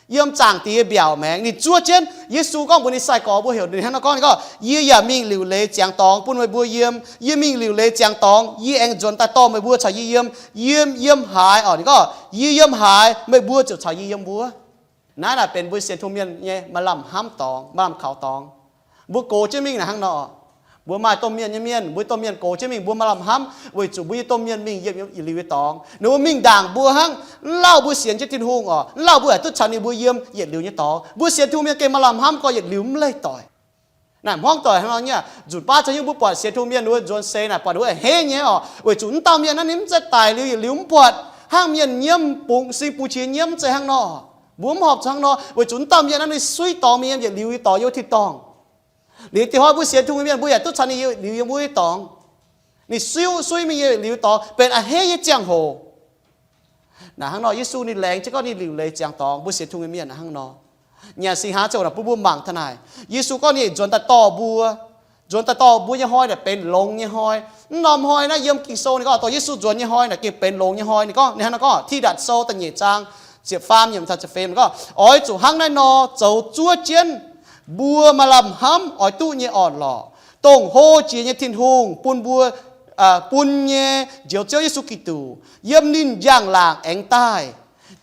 yiem Zaangc Diex nyei mbiaauc maengx. Ninh zuov jienv, Yesu gorngv mbuox ninh sai-gorx mbuo heuc ninh hnangv nor gorngv, ninh gorngv, yie yaac mingh liuc leiz ziangx dorngx bun meih mbuo yiem. Yie mingh liuc leiz ziangx dorngx, yie aengx nzuonx daaih dorh meih mbuo caux yie yiem. Yie yiem haaix orqc, ninh gorngv, yie yiem haaix, meih mbuo ziouc caux yie yiem wuov. Naaiv naaic benx mbuo sienx Tin-Hungh mienh nyei maaih lamh hnamv dorngx, maaih lamh kaux dorngx. Mbuo gox jienv mingh naaic hnangv nor. Mbuo maaih domh mienh nyei mienh, mbuo domh mienh gox jienv mingh, mbuo maaih lamh hnamv weic zuqc mbuo nyei domh mienh mingh yietc liuz nyei dorngx. Ninh mbuo mingh ndaangc mbuo hnangv, mv lauh mbuo sienx jienv Tin-Hungh orqc, mv lauh mbuo yaac duqv caux ninh mbuo yiem yietc liuz nyei dorngx. Mbuo sienx Tin-Hungh mienh gengh maaih lamh hnamv gorx yietc liuz mv leih doic. Naaic hmuangv doic hnangv nor nyei. Nzunc baav caux hnyouv mbuo buatc sienx Tin-Hungh mienh wuov nzuonx seix naaic buatc wuov a'hneiv nyei orqc, weic zuqc mv dauh mienh naaiv ninh mv zeiz daic liuz yietc liuz mv buatc, hnangv mienh nyiemv bungx sing bungx qiex nyiemv mv zeiz hnangv nor. Mbuo mv horpc zuqc hnangv nor, weic zuqc mv dauh mienh naaiv ninh suiv dorngx mingh yiem yietc liuz nyei dorngx, yiem wuov tin-dorngh. Liuz diex hnoi mbuo sienx Tin-Hungh mienh mbuo yaac duqv caux ninh yiem yietc liuz yiem wuov dorngx. Ninh suiv, suiv mingh yiem yietc liuz dorngx benx a'hneiv nyei ziangh hoc. Naaic hnangv nor Yesu ninh laengz jienv gorngv ninh liuc leiz ziangx dorngx, mbuo sienx Tin-Hungh mienh hnangv nor. Nyanc singx hnaangx ziangh hoc naaic bun mbuo mangc taux naaic, Yesu gorngv ninh nzuonx daaih dorh mbuo. Nzuonx daaih dorh mbuo nyei hnoi naaic benx longx nyei hnoi. Mv norm hnoi naaiv yiem Ging-Sou ninh gorngv dorh Yesu nzuonx nyei hnoi naaic gengh benx longx nyei hnoi. Ninh gorngv, ninh hnangv nor gorngv, Tidatc Sou da'nyeic zaang ziepc faam yiemc taux ziepc feix gorngv, oix zuqc hnangv naaiv nor zoux zuov jienv mbuo maaih lamh hnamv oix duqv nyei orn-lorqc, dongh hlo jiex nyei Tin-Hungh bun mbuo, bun nyei Njoux Ziouv Yesu Giduc. Yiem ninh njang-laangc aengx daaih.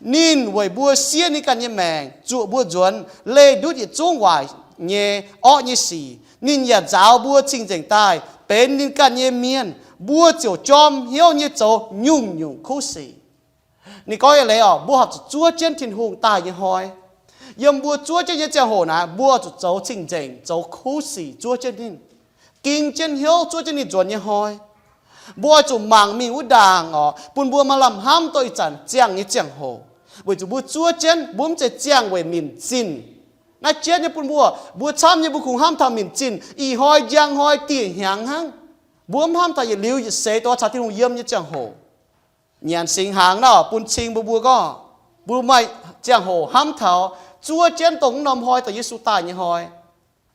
Ninh weic mbuo siev ninh ganh nyei maengc zuoqc mbuo nzuonx leih ndutv yietc zungv waaic nyei orqv nyei sic. Ninh yaac nzaaux mbuo cing-nzengc daaih benx ninh ganh nyei mienh, mbuo ziouc jorm hnyouv nyei zoux nyungc-nyungc kuv sic. Ninh gorngv eix leiz orqc, mbuo horpc zuqc zuov jienv Tin-Hungh daaih nyei hnoi. Yiem mbuo zuov jienv nyei ziangh hoc naaic, mbuo zuqc zoux cing-nzengc, zoux kuv sic zuov jienv ninh, ging jienv hnyouv zuov jienv ninh nzuonx nyei hnoi. Mbuo oix zuqc mangc mingh wuov ndaangc orqc, bun mbuo maaih lamh hnamv dongh ih zanc ziangh nyei ziangh hoc, weic zuqc mbuo zuov jienv, mbuo mv zeiz ziangh weic minc zinh. Naaiv jienv nyei bun mbuo, mbuo camv nyei mbuo kungx hnamv taux minc zinh, ih hnoi njang hnoi dieh hnyangx hnangv. Mbuo mv hnamv taux yietc liuz yietc seix dongh caux Tin-Hungh yiem nyei ziangh hoc. Nyanc singx hnaangx naaiv bun cing mbuo, mbuo gorngv, mbuo maaih ziangh hoc hnamv taux zuov jienv dongh mv norm hnoi dongh Yesu daaih nyei hnoi.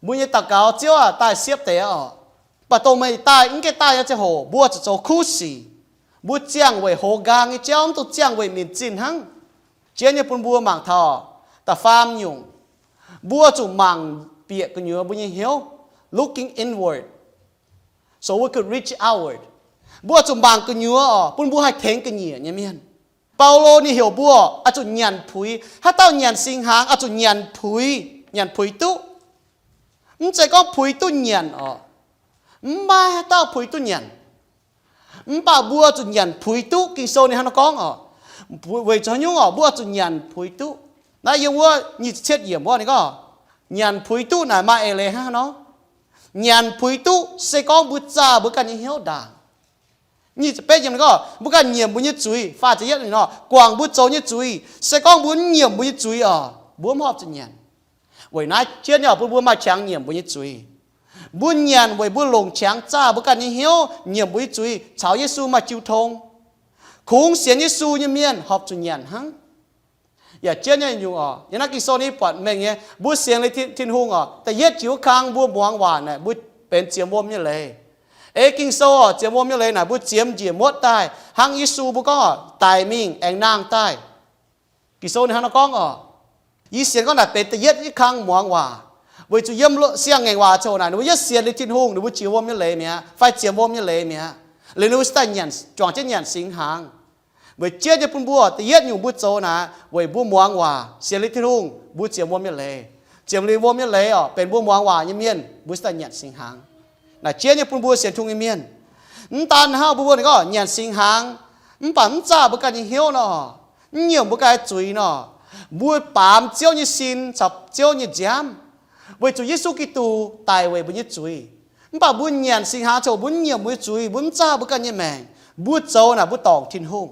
Mbuo nyei daux gaux, Ziouv aah, daaih siepv deix orqc. Mv baac dongh meih daaih, mv gaengh daaih nyei ziangh hoc mbuo zuqc zoux kuv sic. Mbuo ziangh weic hoz nqaang nyei jauv, mv dungx ziangh weic minc zinh hnangv. Jienv nyei bun mbuo mangc taux da'faam nyungc, mbuo zuqc mangc bieqc gu'nyuoz mbuo nyei hnyouv, looking inward, so we could reach outward. Mbuo zuqc mangc gu'nyuoz orqc, bun mbuo haih tengx ga'nyiec nyei mienh. Baulo ninh heuc mbuo oix zuqc nyanc puix. Haaix dauh nyanc singx hnaangx oix zuqc nyanc puix, nyanc puix duqv. Mv zeiz gorngv puix duqv nyanc orqc. Mv maaih haaix dauh puix duqv nyanc. Mv baac mbuo zuqc nyanc puix duqv. Ging-Sou ninh hnangv nor gorngv orqc. Weic zuqc haaix nyungc orqc, mbuo zuqc nyanc puix duqv. Naaiv yiem wuov nyic ziepc cietv yiemc wuov ninh gorngv, nyanc puix duqv naaic maaih eix leiz hnangv haaix nor. Nyanc puix duqv se gorngv mbuo zaah mbuo ganh nyei hnyouv ndaangc. Nyic ziepc betv yiemc ninh gorngv, mbuo ganh nyiemc mbuo nyei zuiz. Faah ziepc yietv ninh nor, guangc mbuo zoux nyei zuiz. Se gorngv mbuo mv nyiemc mbuo nyei zuiz orqc, mbuo mv horpc zuqc nyanc. Weic naaiv jienv nyei bun mbuo maaih qangx nyiemc mbuo nyei zuiz. Mbuo nyanc weic mbuo longc qangx zaah mbuo ganh nyei hnyouv, nyiemc mbuo nyei zuiz caux Yesu maaih jiu tong. Kungx sienx Yesu nyei mienh horpc zuqc nyanc hnangv. Yaac jienv nyei nyungc orqc, yiem naaiv Ging-Sou ninh buatc mengh nyei, mbuo sienx liuz Tin-Hungh orqc, da'yietv jiex wuov kang mbuo muangx waac naaic mbuo benx ziemx wuom nyei leiz. Ei Ging-Sou orqc, ziemx wuom nyei leiz naaic mbuo ziemx njiec muotv daaih hnangv Yesu mbuo gorngv orqc, daic mingh aengx nangh daaih. Ging-Sou ninh hnangv nor gorngv orqc. Yie sienx gorngv naaic benx da'yietv nyei kang muangx waac, weic zuqc yiem siang-ngaengc waac ziangh hoc naaic ninh mbuo yietv sienx liuz Tin-Hungh ninh mbuo jiex wuom nyei leiz mi'aqv fai ziemx wuom nyei leiz mi'aqv. Liuz ninh mbuo se daaih juangc jienv nyanc singx hnaangx. Weic jienv nyei bun mbuo da'yietv nyungc mbuo zoux naaic weic mbuo muangx waac, sienx liuz Tin-Hungh mbuo ziemx wuom nyei leiz. Ziemx liuz wuom nyei leiz orqc, benx mbuo muangx waac nyei mienh, mbuo se daaih nyanc singx hnaangx. Naaic jienv nyei bun mbuo sienx Tin-Hungh nyei mienh. Mv daan hnangv, mbuo mbuo ninh gorngv nyanc singx hnaangx, mv baac mv zaah mbuo ganh nyei hnyouv nor, mv nyiemc mbuo ganh nyei zuiz nor, mbuo baamz Ziouv nyei sin caux Ziouv nyei nziaamv, weic zuqc Yesu Giduc daic weic mbuo nyei zuiz. Mv baac mbuo nyanc singx hnaangx coc mbuo mv nyiemc mbuo nyei zuiz, mbuo mv zaah mbuo ganh nyei maengc, mbuo zoux naaic mbuo dorngc Tin-Hungh.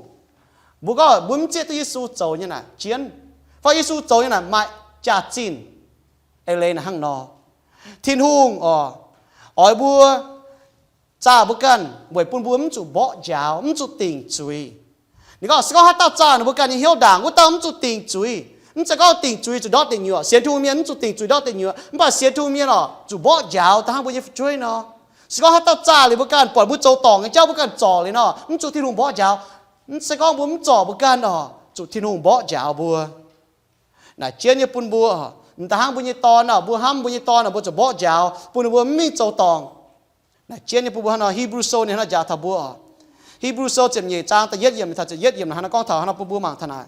Mbuo gorngv mbuo mv zieqv duqv Yesu zoux nyei naaic jienv, fai Yesu zoux nyei naaic maaih jaax-zinh. Eix leiz naaic hnangv nor, Tin-Hungh oix, oix mbuo zaah mbuo ganh weic bun mbuo mv zuqc mborqv njaaux, mv zuqc dingc zuiz. Ninh gorngv se gorngv haaix dauh zaah ninh mbuo ganh nyei hnyouv ndaangc, wuov dauh mv zuqc dingc zuiz. Mv zeiz gorngv dingc zuiz zuqc ndortv deic nyuoqc. Sienx Tin-Hungh mienh mv zuqc dingc zuiz ndortv deic nyuoqc, mv baac sienx Tin-Hungh mienh oc, zuqc mborqv njaaux da'hnangv mbuo nyei fu'jueiv nor. Se gorngv haaix dauh zaah liuz mbuo ganh, buatc mbuo zoux dorngc nyei jauv mbuo ganh zorc liuz nor, mv zuqc Tin-Hungh mborqv njaaux. Se gorngv mbuo mv zorc mbuo ganh oc, zuqc Tin-Hungh mborqv njaaux mbuo. Naaic jienv nyei bun mbuo, m'daaih hnangv mbuo nyei dorn nor, mbuo hnamv mbuo nyei dorn nor, mbuo zuqc mborqv njaaux bun ninh mbuo mv mingh zoux dorngc. Naaic jienv nyei bun mbuo hnangv nor, Hipv^lu Sou ninh hnangv nor njaaux taux mbuo oc. Hipv^lu Sou ziepc nyeic zaang da'yietv yiemc taux ziepc yietv yiemc hnangv nor gorngv taux hnangv nor bun mbuo mangc taux naaic,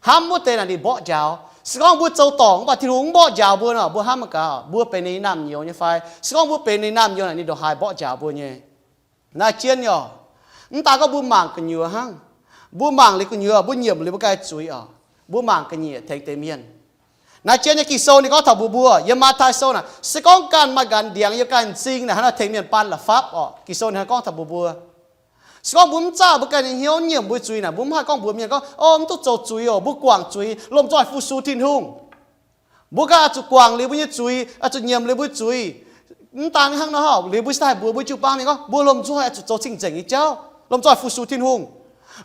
hnamv wuov deix naaic ninh mborqv njaaux. Se gorngv mbuo zoux dorngc mv baac Tin-Hungh mv mborqv njaaux mbuo nor, mbuo hnamv mangc gaax, mbuo benx ninh nyei naamh nyouz nyei fai? Se gorngv mbuo benx ninh naamh nyouz naaic ninh ndongc haaix mborqv njaaux mbuo nyei? Naaiv jienv nyei oc, mv daan gorngv mbuo mangc gu'nyuoz hnangv, mbuo mangc liuz gu'nyuoz mbuo nyiemc liuz mbuo ganh nyei zuiz oc, mbuo mangc ga'nyiec tengx deix mienh. Naaiv jienv nyei Ging-Sou ninh gorngv taux mbuox mbuo yiem Matv^taai Sou naaic, se gorngv ganh maaih nqanx ndiangx yiem ganh m'zing naaic, hnangv nor tengx mienh baan la'fapv oc. Ging-Sou ninh hnangv nor gorngv taux mbuox mbuo, se gorngv mbuo mv zaah mbuo ganh nyei hnyouv nyiemc mbuo zuiz naaic, mbuo mv haih gorngv mbuox mienh gorngv, O, mv duqv zoux zuiz oc. Mbuo guangc zuiz, lomh nzoih fu-sux Tin-Hungh. Mbuo ganh oix zuqc guangc liuz mbuo nyei zuiz, oix zuqc nyiemc liuz mbuo zuiz. Mv daan hnangv nor, liuz mbuo cingx daaih mbuox mbuo jiu-baang mienh gorngv mbuo lomh nzoih oix zuqc zoux cing-nzengc nyei jauv, lomh nzoih fu-sux Tin-Hungh.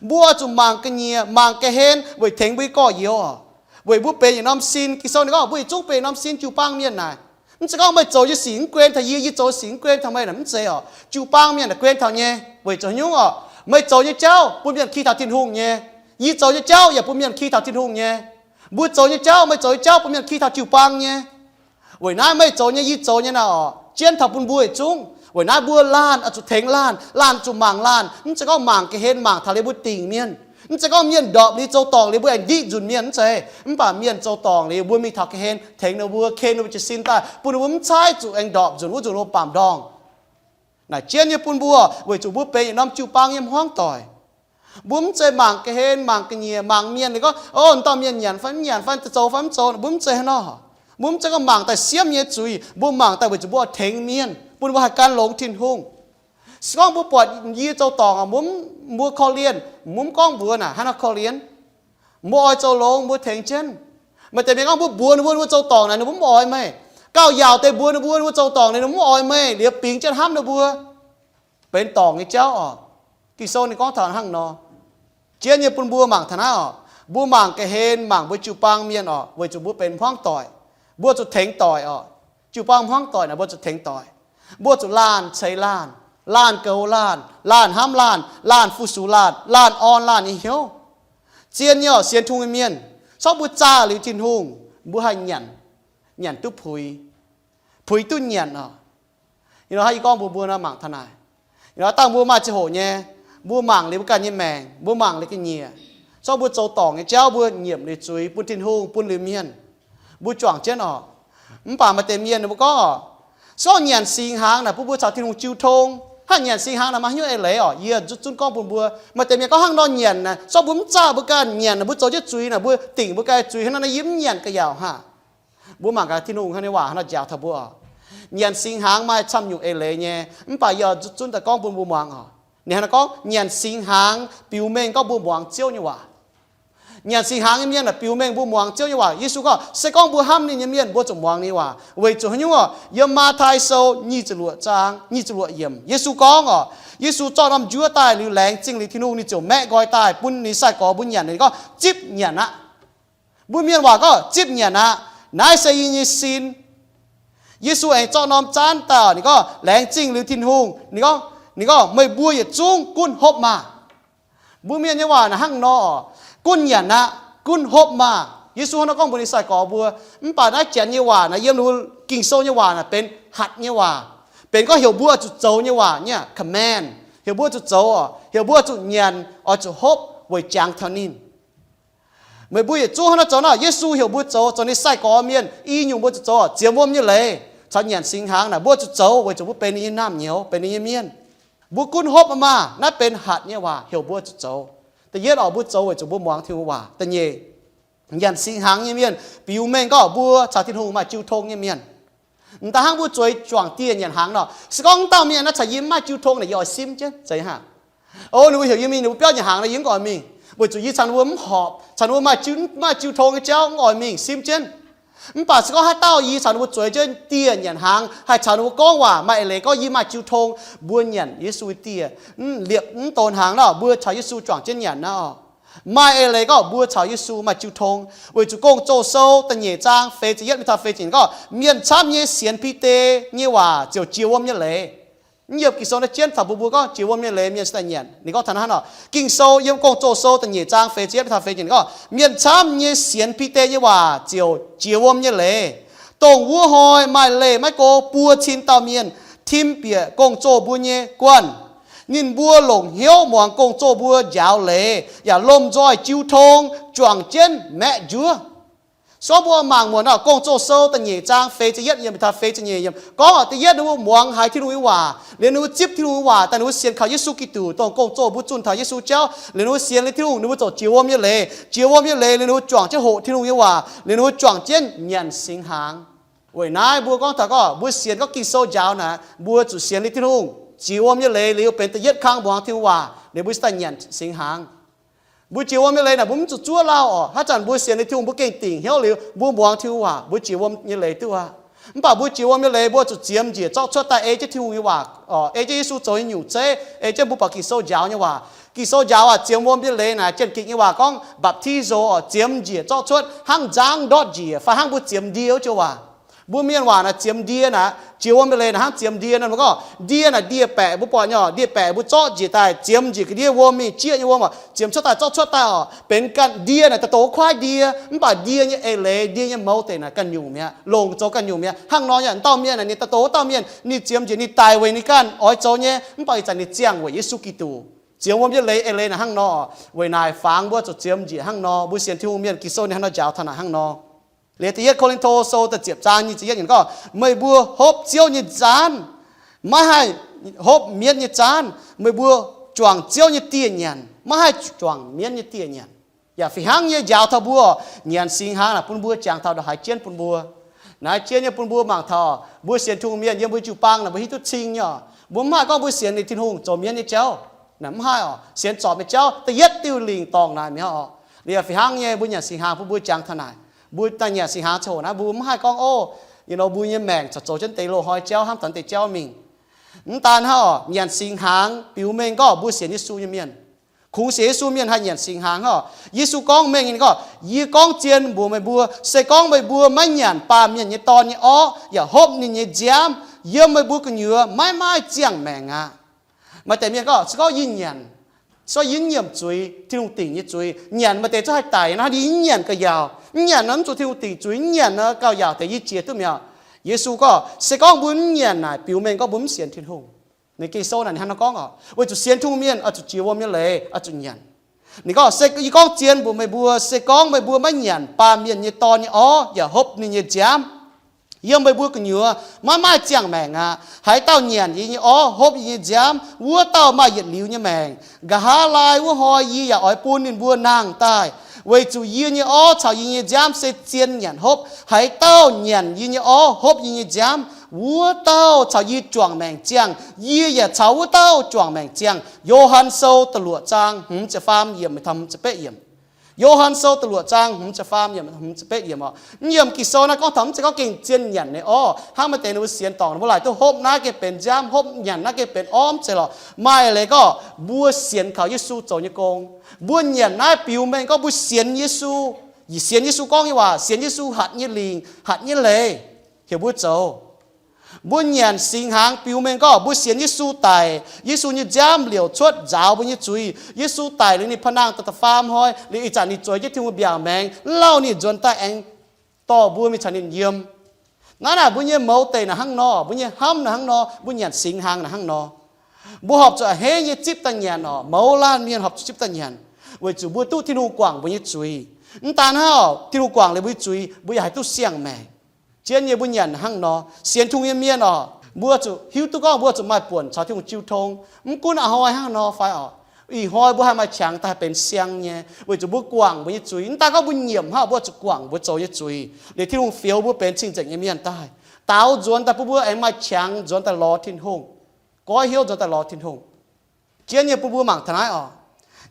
Mbuo oix zuqc mangc ga'nyiec, mangc ga'hlen weic tengx mbuo nyei gorx-youz oc, weic mbuo benx yietc norm sin. Ging-Sou ninh gorngv mbuo yietc zungv benx yietc norm sin jiu-baang mienh naaic. Mv zeiz gorngv meih zoux nyei sic mv guen taux yie, yie zoux nyei sic mv guen taux meih naaic, mv zeiz oc. Jiu-baang mienh naaic guen taux nyei. Weic zuqc haaix nyungc oc? Meih zoux nyei jauv bun mienh ki taux Tin-Hungh nyei. Yie zoux nyei jauv yaac bun mienh ki taux Tin-Hungh nyei. Mbuo zoux nyei jauv, meih zoux nyei jauv bun mienh ki taux jiu-baang nyei. Weic naaiv meih zoux nyei, yie zoux nyei naaic oc, jienv taux bun mbuo yietc zungv. Weic naaiv mbuo laanh oix zuqc tengx laanh, laanh zuqc mangc laanh. Mv zeiz gorngv mangc ga'hlen mangc taux liuz mbuo dingc mienh. Mv zeiz gorngv mienh ndorpc liuz zoux dorngc liuz mbuo aengx ndiqv nzunc mienh, mv zeiz. Mv baac mienh zoux dorngc liuz mbuo mingh taux ga'hlen tengx ninh mbuo, ken ninh mbuo jiez sin daaih, bun ninh mbuo mv caaiv zuqc aengx ndorpc nzunc wuov nzunc wuov baamh ndorngh. Naaic jienv nyei bun mbuo, weic zuqc mbuo benx yietc norm jiu-baang nyei hmuangv doic. Mbuo mv zeiz mangc ga'hlen, mangc ga'nyiec, mangc mienh ninh gorngv, O, dauh mienh nyanc fai mv nyanc fai zoux fai mv zoux, mbuo mv zeiz hnangv nor. Mbuo mv zeiz gorngv mangc daaih siemv nyei zuiz, mbuo mangc daaih weic zuqc mbuo oix tengx mienh, bun mbuo haih gan longx Tin-Hungh. Se gorngv mbuo buatc yie zoux dorngc, mbuo, mbuo korv-lienh, mbuo mv gorngv mbuox naaic, hnangv nor korv-lienh. Mbuo oix zoux longx, mbuo tengx jienv. Maaih deix mienh gorngv mbuo mbuox ninh mbuo, ninh mbuo zoux dorngc naaic ninh mbuo mv oix meih. Gauh yaauc deix mbuox ninh mbuo, ninh mbuo zoux dorngc naaic ninh mbuo mv oix meih, liuz bingx jienv hnamv ninh mbuo. Benx dorngc nyei jauv oc. Ging-Sou ninh gorngv taux hnangv nor. Jienv nyei bun mbuo mangc taux naaiv oc. Mbuo mangc ga'hlen mangc mbuo jiu-baang mienh oc, weic zuqc mbuo benx hmuangv doic. Mbuo zuqc tengx doic oc. Jiu-baang hmuangv doic naaic mbuo zuqc tengx doic. Mbuo zuqc laanh ceix laanh, laanh goux laanh, laanh hnamv laanh, laanh fu-sux laanh, laanh orn laanh nyei hnyouv. Zien nyei oc, sienx Tin-Hungh nyei mienh, se gorngv mbuo zaah liuz Tin-Hungh, mbuo haih nyanc, nyanc duqv puix, puix duqv nyanc oc. Ih hnoi hnangv yie gorngv mbuox mbuo nor, mangc taux naaic. Ih hnoi dangh mbuo maaih ziangh hoc nyei, mbuo mangc liuz mbuo ganh nyei maengc, mbuo mangc liuz ga'nyiec, se gorngv mbuo zoux dorngc nyei jauv, mbuo nyiemc liuz zuiz bun Tin-Hungh, bun liuz mienh, mbuo juangc jienv oc. Mv baac maaih deix mienh ninh mbuo gorngv oc, se gorngv nyanc singx hnaangx naaic bun mbuo caux Tin-Hungh jiu tong. Hnangv nyanc singx hnaangx naaic maaih haaix nyungc eix leiz oc? Yie zunv zunv gorngv bun mbuo, maaih deix mienh gorngv hnangv nor nyanc naaic, se gorngv mbuo mv zaah mbuo ganh nyanc naaic, mbuo zoux jienv zuiz naaic, mbuo dingc mbuo ganh zuiz hnangv nor, yie mv nyanc ga'yaauc haac. Mbuo mangc gaax Tin-Hungh hnangv nyei waac hnangv nor njaaux taux mbuo oc. Nyanc singx hnaangx maaih camv nyungc eix leiz nyei, mv baac yie zunv zunv daaih gorngv bun mbuo muangx oc. Ninh hnangv nor gorngv nyanc singx hnaangx biux mengh gorngv mbuo muangx Ziouv nyei waac. Nyanc singx hnaangx nyei mienh naaic biux mengh mbuo muangx Ziouv nyei waac. Yesu gorngv se gorngv mbuo hnamv ninh nyei mienh, mbuo zuqc muangx ninh waac. Weic zuqc haaix nyungc oc? Yiem Matv^taai Sou nyic ziepc luoqc zaang nyic ziepc luoqc yiemc, Yesu gorngv oc, Yesu zorqv norm njuov daaih liuz, laengz zingh liuz Tin-Hungh, ninh ziouc maeqv nqoi daaih bun ninh nyei sai-gorx mbuo nyanc. Ninh gorngv, Zipv nyanc aqv. Mbuo mienh waac gorngv, Zipv nyanc aqv. Naaiv se yie nyei sin. Yesu aengx zorqv norm zaanv daaih, ninh gorngv, laengz zingh liuz Tin-Hungh, ninh gorngv, ninh gorngv, Meih mbuo yietc zungv gunv hopv maah! Mbuo mienh nyei waac naaic hnangv nor, Gunv nyanc aqv. Gunv hopv maah! Yesu hnangv nor gorngv mbuox ninh sai-gorx mbuo. Mv baac naaiv janx nyei waac naaic yiem ninh mbuo Ging-Sou nyei waac naaic benx hatc nyei waac, benx gorngv heuc mbuo oix zuqc zoux nyei waac nyei, command. Heuc mbuo zuqc zoux oc, heuc mbuo zuqc nyanc, oix zuqc hopv weic jangx taux ninh. Meih mbuo yietc zungv hnangv naaiv zoux nor, Yesu heuc mbuo zoux, zoux ninh sai-gorx mienh, i nyungc mbuo zuqc zoux oc. Ziemx wuom nyei leiz caux nyanc singx hnaangx naaic mbuo zuqc zoux weic zuqc mbuo benx ninh nyei naamh nyouz, benx ninh nyei mienh. Mbuo gunv hopv maah! Naaiv benx hatc nyei waac heuc mbuo zuqc zoux. Da'yietv oc, mbuo zoux weic zuqc mbuo muangx Tin-Hungh waac. Da'nyeic, nyanc singx hnaangx nyei mienh biux mengh gorngv mbuo caux Tin-Hungh maaih jiu tong nyei mienh. M'daaih hnangv mbuo zueiz juangc dieh nyanc hnaangx nor, se gorngv dauh mienh naaiv caux yie mv maaih jiu tong naaic, yie oix simv jienv zeiz hnangv. O, ninh mbuo heuc yie mingh, ninh mbuo biauv nyanc hnaangx nor, yie mv oix mingh, weic zuqc yie caux ninh mbuo mv horpc, caux ninh mbuo maaih jiu, maaih jiu tong nyei jauv, mv oix mingh simv jienv. Mv baac se gorngv haaix dauh yie caux ninh mbuo zueiz jienv dieh nyanc hnaangx, haih caux ninh mbuo gorngv waac, maaih eix leiz gorngv yie maaih jiu tong, mbuo nyanc Yesu dieh, liepc mv donx hnaangx nor, mbuo caux Yesu juangc jienv nyanc nor, maaih eix leiz gorngv mbuo caux Yesu maaih jiu tong. Weic zuqc Gong-Zoh sou da'nyeic zaang feix ziepc yietv mingh taux feix ziepc nyeic gorngv, mienh camv nyei sienx Bide nyei waac ziouc jiex wuom nyei leiz. Mv yiem Ging-Sou naaiv jienv taux mbuo, mbuo gorngv jiex wuom nyei leiz mienh se daaih nyanc. Ninh gorngv taux naaiv hnangv nor, Ging-Sou yiem Gong-Zoh sou da'nyeic zaang feix ziepc yietv mingh taux feix ziepc nyeic gorngv, mienh camv nyei sienx Bide nyei waac ziouc jiex wuom nyei leiz. Dongh wuov hnoi maaih leih maiv go buo cin dauh mienh tim bieqc gong-zoh mbuo nyei guanh. Ninh mbuo longc hnyouv muangx gong-zoh mbuo njaaux leiz yaac lomh nzoih jiu tong juangc jienv maeqv njuov. Se gorngv mbuo mangc muonc nor, Gong-Zoh sou da'nyeic zaang feix ziepc yietv yiemc taux feix ziepc nyeic yiemc gorngv, da'yietv ninh mbuo muangx haiz Tin-Hungh nyei waac, liuz ninh mbuo zipv Tin-Hungh nyei waac daaih, ninh mbuo sienx kaux Yesu Giduc dongh gong-zoh mbuo zunh taux Yesu jauv, liuz ninh mbuo sienx liuz Tin-Hungh, ninh mbuo ziouc jiex wuom nyei leiz. Jiex wuom nyei leiz liuz ninh mbuo juangc jienv hoqc Tin-Hungh nyei waac, liuz ninh mbuo juangc jienv nyanc singx hnaangx. Weic naaiv mbuo gorngv taux gorngv mbuo sienx gorngv Ging-Sou njaaux naaic, mbuo zuqc sienx liuz Tin-Hungh. Jiex wuom nyei leiz liuz benx da'yietv kang muangx Tin-Hungh waac liuz mbuo cingx daaih nyanc singx hnaangx. Mbuo jiex wuom nyei leiz naaic mbuo mv zuqc zuov lauh oc. Haaix zanc mbuo sienx liuz Tin-Hungh mbuo gengh dingc hnyouv liuz mbuo muangx Tin-Hungh waac, mbuo jiex wuom nyei leiz duqv aqv. Mv baac mbuo jiex wuom nyei leiz mbuo zuqc ziemx njiec zorqv cuotv daaih ei jienv Tin-Hungh nyei waac, ei jienv Yesu zoux nyei nyungc zeiv, ei jienv mbuo buatc Ging-Sou njaaux nyei waac. Ging-Sou njaaux aac, ziemx wuom nyei leiz naaic, Janx-Ging nyei waac gorngv baptizo oc, ziemx njiec zorqv cuotv hnangv nzangv ndortv njiec fai hnangv mbuo ziemx ndie wuov joux waac. Mbuo mienh waac naaic ziemx ndie naaic, jiex wuom nyei leiz naaic hnangv ziemx ndie nor, mbuo gorngv ndie naaic ndie-baeqc, mbuo buatc nyei oc, ndie-baeqc mbuo zorqv njiec daaih ziemx njiec ga'ndiev wuom mingh, jieqv nyei wuom oc, ziemx cuotv daaih zorqv cuotv daaih oc, benx ganh ndie naaic daaih dongh wuov kuaaiv ndie, mv baac ndie nyei eix leiz, ndie nyei mouz deic naaic ganh nyungc mi'aqv, longc zoux ganh nyungc mi'aqv. Hnangv nor nyei, dauh mienh naaic ninh daaih dongh wuov dauh mienh, ninh ziemx njiec ninh daic weic ninh ganh oix zoux nyei, mv baac ih zanc ninh ziangh weic Yesu Giduc. Ziemx wuom nyei leiz, eix leiz naaic hnangv nor. Weic naaic fangx mbuo zuqc ziemx njiec hnangv nor. Mbuo sienx Tin-Hungh mienh Ging-Sou ninh hnangv nor njaaux taux naaic hnangv nor. Liuz da'yietv Ko^lin^to sou da'ziepc zaang nyic ziepc yietv yiemc gorngv, meih mbuo hopv Ziouv nyei nzaanv, maiv haih hopv mienv nyei nzaanv. Meih mbuo juangc Ziouv nyei dieh nyanc, maiv haih juangc mienv nyei dieh nyanc. Yaac fih hnangv nyei njaaux taux mbuo, nyanc singx hnaangx naaic bun mbuo jangx taux ndongc haaix jienv bun mbuo. Naaiv jienv nyei bun mbuo mangc taux mbuo sienx Tin-Hungh mienh yiem mbuo jiu-baang naaic mbuo hiuv duqv cing nyei oc. Mbuo mv haih gorngv mbuo sienx liuz Tin-Hungh zoux mienv nyei jauv. Naaic mv haih oc. Sienx zorpc nyei jauv da'yietv diuh lingc dorngc naaic mi'aqv oc. Liuz yaac fih hnangv nyei mbuo nyanc singx hnaangx bun mbuo jangx taux naaic. Mbuo daaih nyanc singx hnaangx ziangh hoc naaiv mbuo mv haih gorngv, o, you know, mbuo nyei maengc corc zoux jienv deix loz-hnoi jauv hnamv taux deix jauv mingh. Mv daan hnangv oc, nyanc singx hnaangx biux mengh gorngv mbuo sienx Yesu nyei mienh. Kungx sienx Yesu mienh haih nyanc singx hnaangx hnangv oc. Yesu gorngv mengh ninh gorngv, yie gorngv zien mbuox meih mbuo, se gorngv meih mbuo maiv nyanc Baamh Mienh nyei Dorn nyei orv yaac hopv ninh nyei nziaamv, yiem meih mbuo gu'nyuoz maiv maaih ziangh maengc aqv. Maaih deix mienh gorngv, se gorngv yie nyanc, se gorngv yie mv nyiemc zuiz, Tin-Hungh dingc nyei zuiz, nyanc maaih deix zungv haih daic nor, ninh mv nyanc gauh yaauc. Mv nyanc nor mv zuqc Tin-Hungh dingc zuiz, mv nyanc nor gauh yaauc deix yie jiex duqv mi'aqv. Yesu gorngv, se gorngv mbuo mv nyanc naaic biux mengh gorngv mbuo mv sienx Tin-Hungh. Ninh Ging-Sou naaic ninh hnangv nor gorngv oc, weic zuqc sienx Tin-Hungh mienh oix zuqc jiex wuom nyei leiz, oix zuqc nyanc. Ninh gorngv, se yie gorngv zien mbuox meih mbuo, se gorngv meih mbuo maiv nyanc Baamh Mienh nyei Dorn nyei orv yaac hopv ninh nyei nziaamv, yiem meih mbuo gu'nyuoz maiv maaih ziangh maengc aqv. Haaix dauh nyanc yie nyei orv, hopv yie nyei nziaamv, wuov dauh maaih yietc liuz nyei maengc. Nqa'haav laai wuov hnoi yie yaac oix bun ninh mbuo nangh daaih, weic zuqc yie nyei orv caux yie nyei nziaamv se zien nyanc hopv. Haaix dauh nyanc yie nyei orv, hopv yie nyei nziaamv, wuov dauh caux yie juangc maengc ziangh, yie yaac caux wuov dauh juangc maengc ziangh. Yo^han Sou da'luoqc zaang hmz ziepc faam yiemc taux hmz ziepc betv yiemc. Yo^han Sou da'luoqc zaang hmz ziepc faam yiemc, hmz ziepc betv yiemc oc. Mv yiem Ging-Sou naaiv gorngv taux mv zeiz gorngv gengh zien nyanc nyei orv. Hnangv maaih deix ninh mbuo sienx dorngc, ninh mbuo laaic duqv hopv naaiv gengh benx nziaamv, hopv nyanc naaiv gengh benx orv, mv zeiz lorqc. Maaih leiz gorngv mbuo sienx kaux Yesu zoux nyei gong. Mbuo nyanc naaiv biux mengh gorngv mbuo sienx Yesu, sienx Yesu gorngv nyei waac, sienx Yesu hatc nyei lingc, hatc nyei leiz, heuc mbuo zoux. Mbuo nyanc singx hnaangx biux mengh gorngv mbuo sienx Yesu daic, Yesu nyei nziaamv liouc cuotv nzaaux mbuo nyei zuiz. Yesu daic liuz ninh pa'nangh da'faam hnoi, liuz ih zanc ninh zueiz jienv Tin-Hungh mbiaauc maengx, lauh ninh nzuonx daaih aengx dorh mbuo mingh caux ninh yiem. Naaiv naaic mbuo nyei mouz deic naaic hnangv nor, mbuo nyei hnamv naaic hnangv nor, mbuo nyanc singx hnaangx naaic hnangv nor. Mbuo horpc zuqc a'hneiv nyei zipv daaih nyanc oc. Mouz laanh mienh horpc zuqc zipv daaih nyanc, weic zuqc mbuo duqv Tin-Hungh guangc mbuo nyei zuiz. Mv daan hnangv, Tin-Hungh guangc liuz mbuo nyei zuiz, mbuo yaac haih duqv siang-maengc. Zien nyei mbuo nyanc hnangv nor, sienx Tin-Hungh nyei mienh oc, Mbuo zuqc hiuv duqv gorngv mbuo zuqc maaih buonc caux Tin-Hungh jiu tong. Mv gunv a'hnoi hnangv nor fai oc, ih hnoi mbuo haih maaih qangx daaih benx siang nyei, weic zuqc mbuo guangc mbuo nyei zuiz. Mv daan gorngv mbuo nyiemc hnangv, mbuo zuqc guangc mbuo zoux nyei zuiz, liuz Tin-Hungh fioux mbuo benx cing-nzengc nyei mienh daaih, daaux nzuonx daaih bun mbuo aengx maaih qangx nzuonx daaih lorz Tin-Hungh, goiv hnyouv nzuonx daaih lorz Tin-Hungh. Jienv nyei bun mbuo mangc taux naaiv oc.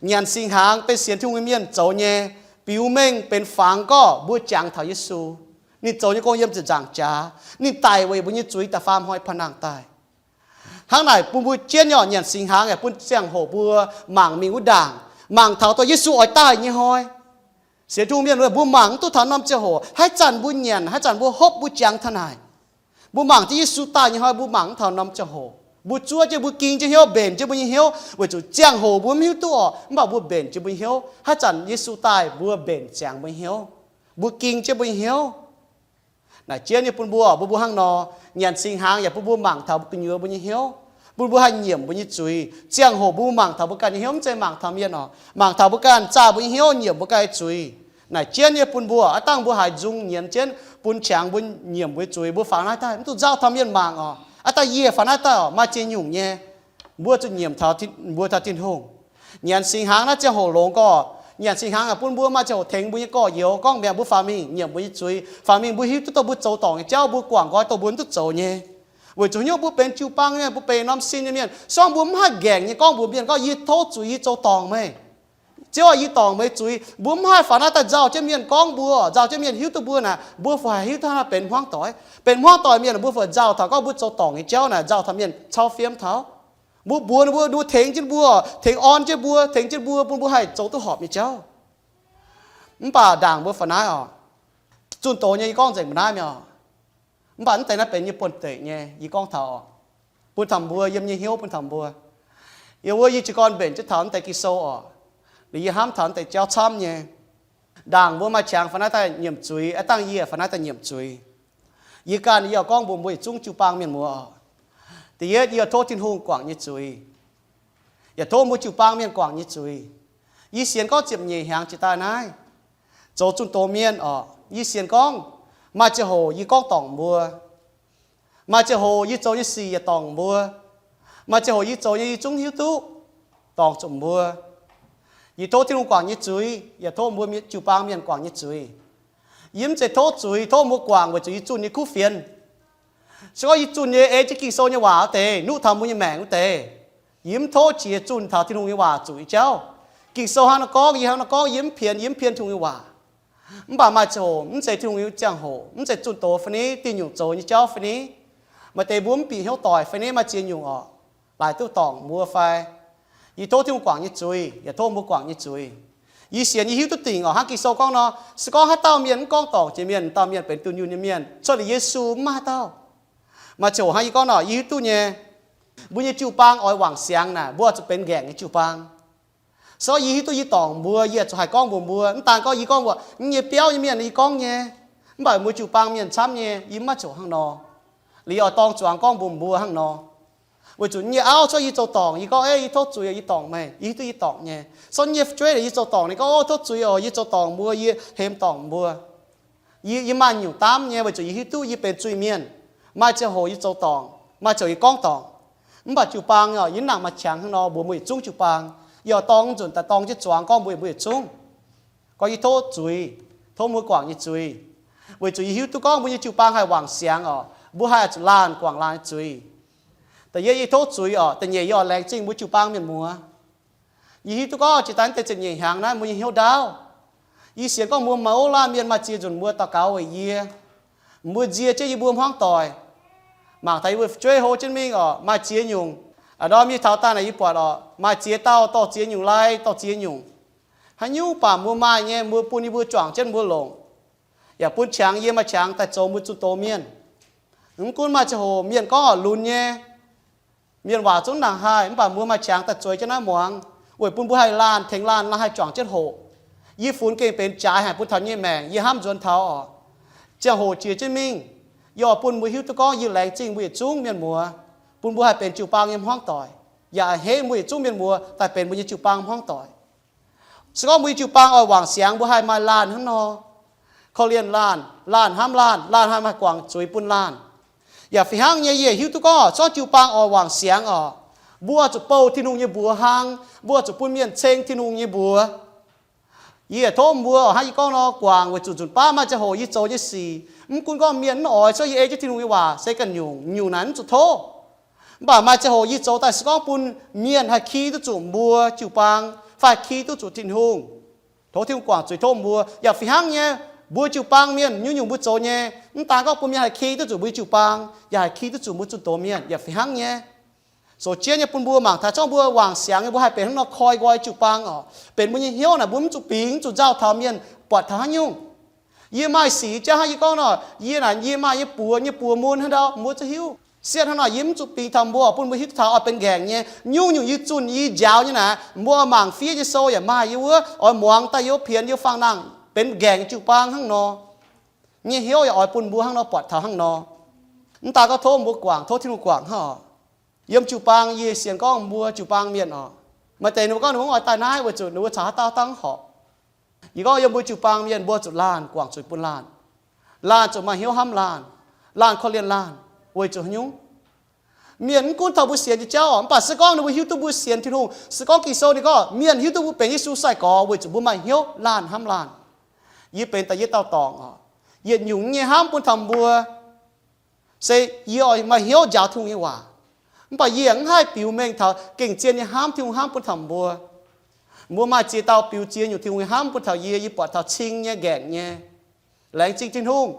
Nyanc singx hnaangx benx sienx Tin-Hungh nyei mienh zoux nyei, biux mengh benx fangx gorngv mbuo jangx taux Yesu, ninh zoux nyei gong yiem ziepc nzaangc jaax, ninh daic weic mbuo nyei zuiz da'faam hnoi paan nangh daaih. Hnangv naaic bun mbuo jienv nyei oc, nyanc singx hnaangx yaac bun ziangh hoc mbuo mangc mingh wuov ndaangc, mangc taux dorh Yesu oix daaih nyei hnoi. Sienx Tin-Hungh mienh mbuo mangc mv duqv taux norm ziangh hoc. Haaix zanc mbuo nyanc, haaix zanc mbuo hopv, mbuo jangx taux naaic, mbuo mangc jienv Yesu daaih nyei hnoi, mbuo mangc mv taux norm ziangh hoc. Mbuo zuov jienv, mbuo ging jienv hnyouv, mbenc jienv mbuo nyei hnyouv, weic zuqc ziangh hoc mbuo mv hiuv duqv oc, mv baac mbuo mbenc jienv mbuo nyei hnyouv. Haaix zanc Yesu daaih, mbuo mbenc ziangx mbuo nyei hnyouv, mbuo ging jienv mbuo nyei hnyouv. Naaic jienv nyei bun mbuo, mbuo mbuo hnangv nor, nyanc singx hnaangx yaac bun mbuo mangc taux gu'nyuoz mbuo nyei hnyouv, bun mbuo haih nyiemc mbuo nyei zuiz. Ziangh hoc mbuo mangc taux mbuo ganh nyei hnyouv, mv zeiz mangc taux mienh oc, mangc taux mbuo ganh, zaah mbuo nyei hnyouv, nyiemc mbuo ganh nyei zuiz. Naaic jienv nyei bun mbuo, aav dangh mbuo haiz nzung nyienz jienv bun qangx mbuo nyiemc mbuo nyei zuiz, mbuo faaux naaiv daaih mv duqv nzauh taux mienh mangc oc. Aav dangh yie faaux naaiv daaih oc, maaih ziex nyungc nyei, mbuo zuqc nyiemc taux mbuo taux Tin-Hungh. Nyanc singx hnaangx naaiv ziangh hoc longx gorqv, nyanc singx hnaangx yaac bun mbuo maaih ziangh hoc tengx mbuo nyei gorx-youz gorngv mbiaangx mbuo faaux mingh nyiemc mbuo nyei zuiz, faaux mingh mbuo hiuv duqv dongh mbuo zoux dorngc nyei jauv, mbuo guangc nqoi dongh mbuo mv duqv zoux nyei, weic zuqc hnyouv mbuo benx jiu-baang nyei mienh, mbuo benx norm sin nyei mienh, se gorngv mbuo mv haih nqaengc nyei gorngv mbuox mienh gorngv, yie tov zuiz, yie zoux dorngc meih, Ziouv aac, yie dorngc meih zuiz. Mbuo mv haih faaux naaiv daaih nzauh jienv mienh gorngv mbuo, nzauh jienv mienh hiuv duqv mbuo naaic, mbuo fai hiuv duqv hnangv naaiv benx hmuangv doic. Benx hmuangv doic mienh mbuo fai nzauh taux gorngv mbuo zoux dorngc nyei jauv naaic, nzauh taux mienh cau fiem taux. Mbuo mbuox ninh mbuo, ninh mbuo tengx jienv mbuo, tengx orn jienv mbuo, tengx jienv mbuo, bun mbuo haih zoux duqv horpc nyei jauv. Mv baac ndaangc mbuo faaux naaiv oc, zunh doz nyei yie gorngv nzengc mbuo naaiv mi'aqv. Mv baac mv deix naaiv benx yie buonv-deic nyei, yie gorngv taux oc, bun taux mbuo, yiem nyei hnyouv bun taux mbuo. Yie wuov yie jiez gorn mbenc jienv taux mv deix Ging-Sou oc, liuz yie hnamv taux mv deix jauv camv nyei. Ndaangc mbuo maaih qangx faaux naaiv daaih nyiemc zuiz, aav dangh yie faaux naaiv daaih nyiemc zuiz. Yie ganh yie oix gorngv mbuox mbuo yietc zungv jiu-baang mienh muoz oc. Da'yietv yie tov Tin-Hungh guangc nyei zuiz, yaac tov mbuo jiu-baang mienh guangc nyei zuiz. Yie sienx gorngv ziepc nyeic hnyangx jiex daaih naaiv, zoux zunh doz mienh oc, yie sienx gorngv maaih ziangh hoc yie gorngv dorngc mbuo. Maaih ziangh hoc yie zoux nyei sic yaac dorngc mbuo. Maaih ziangh hoc yie zoux nyei yie zungv hiuv duqv dorngc zuqc mbuo. Yie tov Tin-Hungh guangc nyei zuiz, yaac tov mbuo mienh jiu-baang mienh guangc nyei zuiz. Yie mv zeiz tov zuiz, tov mbuo guangc weic zuqc yie zunh nyei kuv fienx. Se gorngv yie zunh nyei ei jienv Ging-Sou nyei waac wuov deix, nuqv taux mbuo nyei maengc wuov deix, yie mv tov jiex zunh taux Tin-Hungh nyei waac zuqc nyei jauv. Ging-Sou hnangv nor gorngv, yie hnangv nor gorngv, yie mv pien, yie mv pien Tin-Hungh nyei waac. Mv baac maaih ziangh hoc, mv zeiz Tin-Hungh nyei ziangh hoc, mv zeiz zunh doz fai ni, diuh nyungc zoux nyei jauv fai ni, maaih deix mbuo mv bieqc hnyouv doic fai ni, maaih ziex nyungc oc, laaix duqv dorngc mbuo fai. Yie tov Tin-Hungh guangc nyei zuiz, yaac tov mbuo guangc nyei zuiz. Yie sienx yie hiuv duqv dingc oc, hnangv Ging-Sou gorngv nor, se gorngv haaix dauh mienh mv gorngv dorngc jiex mienh, dauh mienh benx dunh yunh nyei mienh, cuotv liuz Yesu mv maaih haaix dauh. Maaih ziangh hoc hnangv yie gorngv nor, yie hiuv duqv nyei, mbuo nyei jiu-baang oix wangc siangx naaic, mbuo oix zuqc benx nqaengc nyei jiu-baang. Se gorngv yie hiuv duqv yie dorngc mbuo, yie zuqc haih gorngv mbuox mbuo. Mv daan gorngv yie gorngv mbuox nyei biauv nyei mienh, yie gorngv nyei, mv baac mbuo jiu-baang mienh camv nyei, yie mv maaih ziangh hoc hnangv nor. Liuz yie oix dorng zuangx gorngv mbuox mbuo hnangv nor. Weic zuqc nyei auv, se gorngv yie zoux dorngc, yie gorngv, Ei, yie tov zuiz, yie dorngc meih, yie hiuv duqv yie dorngc nyei. Se gorngv nyei fu'jueiv yie zoux dorngc, ninh gorngv, O, tov zuiz oc, yie zoux dorngc mbuo, yie hemx dorngc mbuo. Yie, yie maaih nyungc daamv nyei, weic zuqc yie hiuv duqv yie benx zuiz-mienh. Maaih ziangh hoc yie zoux dorngc, maaih ziangh hoc yie gorngv dorngc. Mv baac jiu-baang oc, yie mv nangc maaih qangx hnangv nor mbuox mbuo yietc zungv jiu-baang. Yie oix dorng nzunc daaih dorng jienv zuangx gorngv mbuox mbuo yietc zungv, gorngv yie tov zuiz, tov mbuo guangc nyei zuiz. Weic zuqc yie hiuv duqv gorngv mbuo nyei jiu-baang haih wangc siangx oc, mbuo haih zuqc laanh guangc laanh nyei zuiz. Da'yietv yie tov zuiz oc, da'nyeic yie oix laengz zingh mbuo jiu-baang mienh muoz. Yie hiuv duqv gorngv jiex daaih deix ziepc nyeic hnyangx naaiv mbuo nyei hnyouv ndaauv. Yie sienx gorngv mbuo mouz laanh mienh maaih ziex nzunc mbuo daux gaux weic yie, mbuo nzie jienv yie mbuo hmuangv doic. Mangc taux yie mbuo fu'jueiv hlo jienv mingh oc, maaih ziex nyungc. A'ndorm yie taux daaih naaic yie buatc oc, maaih ziex dauh dorh ziex nyungc lai, dorh ziex nyungc. Haaix nyungc baac mbuo maaih nyei, mbuo bun yie mbuo juangc jienv mbuo longc, yaac bun qangx yie maaih qangx daaih zoux mbuo zunh doz mienh. Mv gunv maaih ziangh hoc mienh gorngv oc lunx nyei, mienh waac zungv nangc haih, mv baac mbuo maaih qangx daaih zueiz jienv naaiv muangx, weic bun mbuo haih laanh tengx laanh, laanh haih juangc jienv hoqc. Yie funx gengh benx jaaix haic bun taux nyei maengc, yie hnamv nzuonx taux oc. Ziangh hoc jiex jienv mingh, yie oix bun mbuo hiuv duqv gorngv yie laengz zingh mbuo yietc zungv mienh muoz, bun mbuo haih benx jiu-baang nyei hmuangv doic, yaac a'hneiv mbuo yietc zungv mienh muoz daaih benx mbuo nyei jiu-baang hmuangv doic. Se gorngv mbuo nyei jiu-baang oix wangc siangx, mbuo haih maaih laanh hnangv nor, korv-lienh laanh, laanh hnamv laanh, laanh haih maaih guangc zuiz bun laanh. Yaac fih hnangv nyei, yie hiuv duqv gorngv oc, zorqv jiu-baang oix wangc siangx oc. Mbuo zuqc bouh Tin-Hungh nyei mbuox hlang, mbuo zuqc bun mienh ceng Tin-Hungh nyei mbuox. Yie tov mbuo oc, hnangv yie gorngv nor guangc, weic zuqc nzunc baav maaih ziangh hoc yie zoux nyei sic, mv gunv gorngv mienh mv oix, se yie ei jienv Tin-Hungh nyei waac se ganh nyungc, nyungc naaic mv zuqc tov. Mv baac maaih ziangh hoc yie zoux daaih se gorngv bun mienh haih ki duqv zuqc mbuo jiu-baang, fai ki duqv zuqc Tin-Hungh. Tov Tin-Hungh guangc zuiz tov mbuo. Yaac fih hnangv nyei, mbuo jiu-baang mienh nyungc-nyungc mbuo zoux nyei, mv daan gorngv bun mienh haih ki duqv zuqc mbuo jiu-baang, yaac haih ki duqv zuqc mbuo zunh doz mienh, yaac fih hnangv nyei. Sou jienv nyei bun mbuo mangc taux zorqv mbuo wangc siangx nyei, mbuo haih benx hnangv nor koi nqoi jiu-baang oc. Benx mbuo nyei hnyouv naaic mbuo mv zuqc bingx, mv zuqc nzauh taux mienh buatc taux haaix nyungc. Yie maaih sic jauv hnangv yie gorngv nor, yie naaic yie maaih nyei buoz, nyei buoz mun hnangv ndau, mbuo zungv hiuv. Sieqv hnangv nor yie mv zuqc bingx taux mbuo, bun mbuo hiuv duqv taux oix benx nqaengc nyei. Nyungc-nyungc yie zunh yie njaaux nyei naaic, mbuo mangc fiev nyei sou yaac maaih yie wuov, oix muangx daaih yie pienx yie fangx nangh benx nqaengc jiu-baang hnangv nor. Nyei hnyouv yaac oix bun mbuo hnangv nor buatc taux hnangv nor. Mv daan gorngv tov mbuo guangc, tov Tin-Hungh guangc hnangv oc. Yiem jiu-baang yie sienx gorngv mbuo jiu-baang mienh oc, maaih deix ninh mbuo gorngv ninh mbuo mv oix daaih naaiv weic zuqc ninh mbuo caux haaix dauh dangh horpc. Yie gorngv yiem mbuo jiu-baang mienh mbuo zuqc laanh guangc zuiz bun laanh. Laanh zuqc maaih hnyouv hnamv laanh, laanh korv-lienh laanh. Weic zuqc haaix nyungc? Mienh mv gunv taux mbuo sienx nyei jauv oc, mv baac se gorngv ninh mbuo hiuv duqv mbuo sienx Tin-Hungh, se gorngv Ging-Sou ninh gorngv mienh hiuv duqv mbuo benx Yesu sai-gorx weic zuqc mbuo maaih hnyouv laanh hnamv laanh. Yie benx da'yietv dauh dorngc oc, yietc nyungc nyei hnamv bun taux mbuo, se yie oix maaih hnyouv njaaux Tin-Hungh nyei waac. Mv baac yie mv haih biux mengh taux gengh zien nyei hnamv Tin-Hungh hnamv bun taux mbuo. Mbuo maaih ziex dauh biux ziex nyungc Tin-Hungh nyei hnamv bun taux yie, yie buatc taux cing nyei, nqaengc nyei. Laengz zingh Tin-Hungh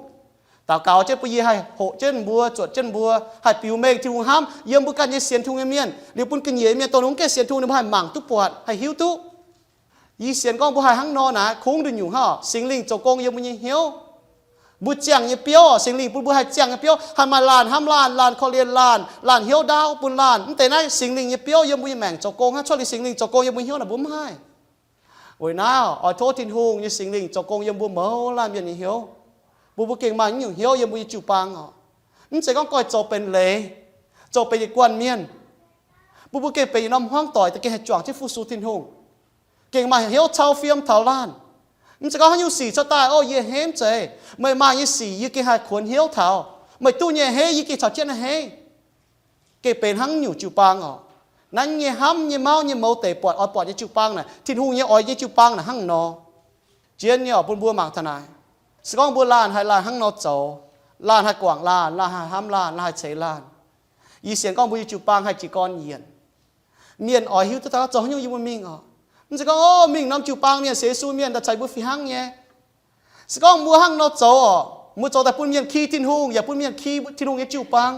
daux gaux jienv bun yie haih hoqc jienv mbuo, zuotc jienv mbuo, haih biux mengh Tin-Hungh hnamv yiem mbuo ganh nyei sienx Tin-Hungh nyei mienh, liuz bun ga'nyiec mienh dongh ninh mv gaengh sienx Tin-Hungh ninh mbuo haih mangc duqv buatc, haih hiuv duqv. Yie sienx gorngv mbuo haih hnangv nor naaic, kungx nduqc nyungc hnangv oc, Singx Lingh zoux gong yiem mbuo nyei hnyouv. Mbuo ziangh nyei biauv oc, Singx Lingh bun mbuo haih ziangh nyei biauv, haih maaih laanh hnamv laanh, laanh korv-lienh laanh, laanh hnyouv ndaauv bun laanh. Mv deix naaiv Singx Lingh nyei biauv yiem mbuo nyei maengc zoux gong hnangv. Cuotv liuz Singx Lingh zoux gong yiem mbuo hnyouv naaic mbuo mv haih. Weic naaiv oix tov Tin-Hungh nyei Singx Lingh zoux gong yiem mbuo mouz laanh mienh nyei hnyouv, bun mbuo gengh maaih naaiv nyungc hnyouv yiem mbuo nyei jiu-baang oc. Mv zeiz gorngv goiv zoux benx leiz, zoux benx yietc guanh mienh, bun mbuo gengh benx yietc norm hmuangv doic, daaih gengh haih juangc jienv fu-sux Tin-Hungh, gengh maaih hnyouv cau fiem taux laanh. Mv zeiz gorngv haaix nyungc sic cuotv daaih, o, yie hemv zeiz, meih maaih nyei sic yie gengh haih kuonx hnyouv taux, meih duqv nyei hemv yie gengh caux jienv hemv. Gengh benx hnangv nyungc jiu-baang oc. Naaiv nyei hnamv nyei mauv nyei mouz deic buatc oix buatc nyei jiu-baang naaic, Tin-Hungh nyei oix nyei jiu-baang naaic hnangv nor. Zien nyei oc, bun mbuo mangc taux naaic. Se gorngv mbuo laanh haih laanh hnangv nor zoux, laanh haih guangc laanh, laanh haih hnamv laanh, laanh haih ceix laanh, yie sienx gorngv mbuo nyei jiu-baang haih jiez gorn yienc. Mienh oix hiuv duqv taux zoux haaix nyungc yie mbuo mingh oc. Mv zeiz gorngv, o, mingh norm jiu-baang mienh sienx Yesu mienh daaih caux mbuo fih hnangv nyei. Se gorngv mbuo hnangv nor zoux oc, mbuo zoux daaih bun mienh ki Tin-Hungh yaac bun mienh ki Tin-Hungh nyei jiu-baang.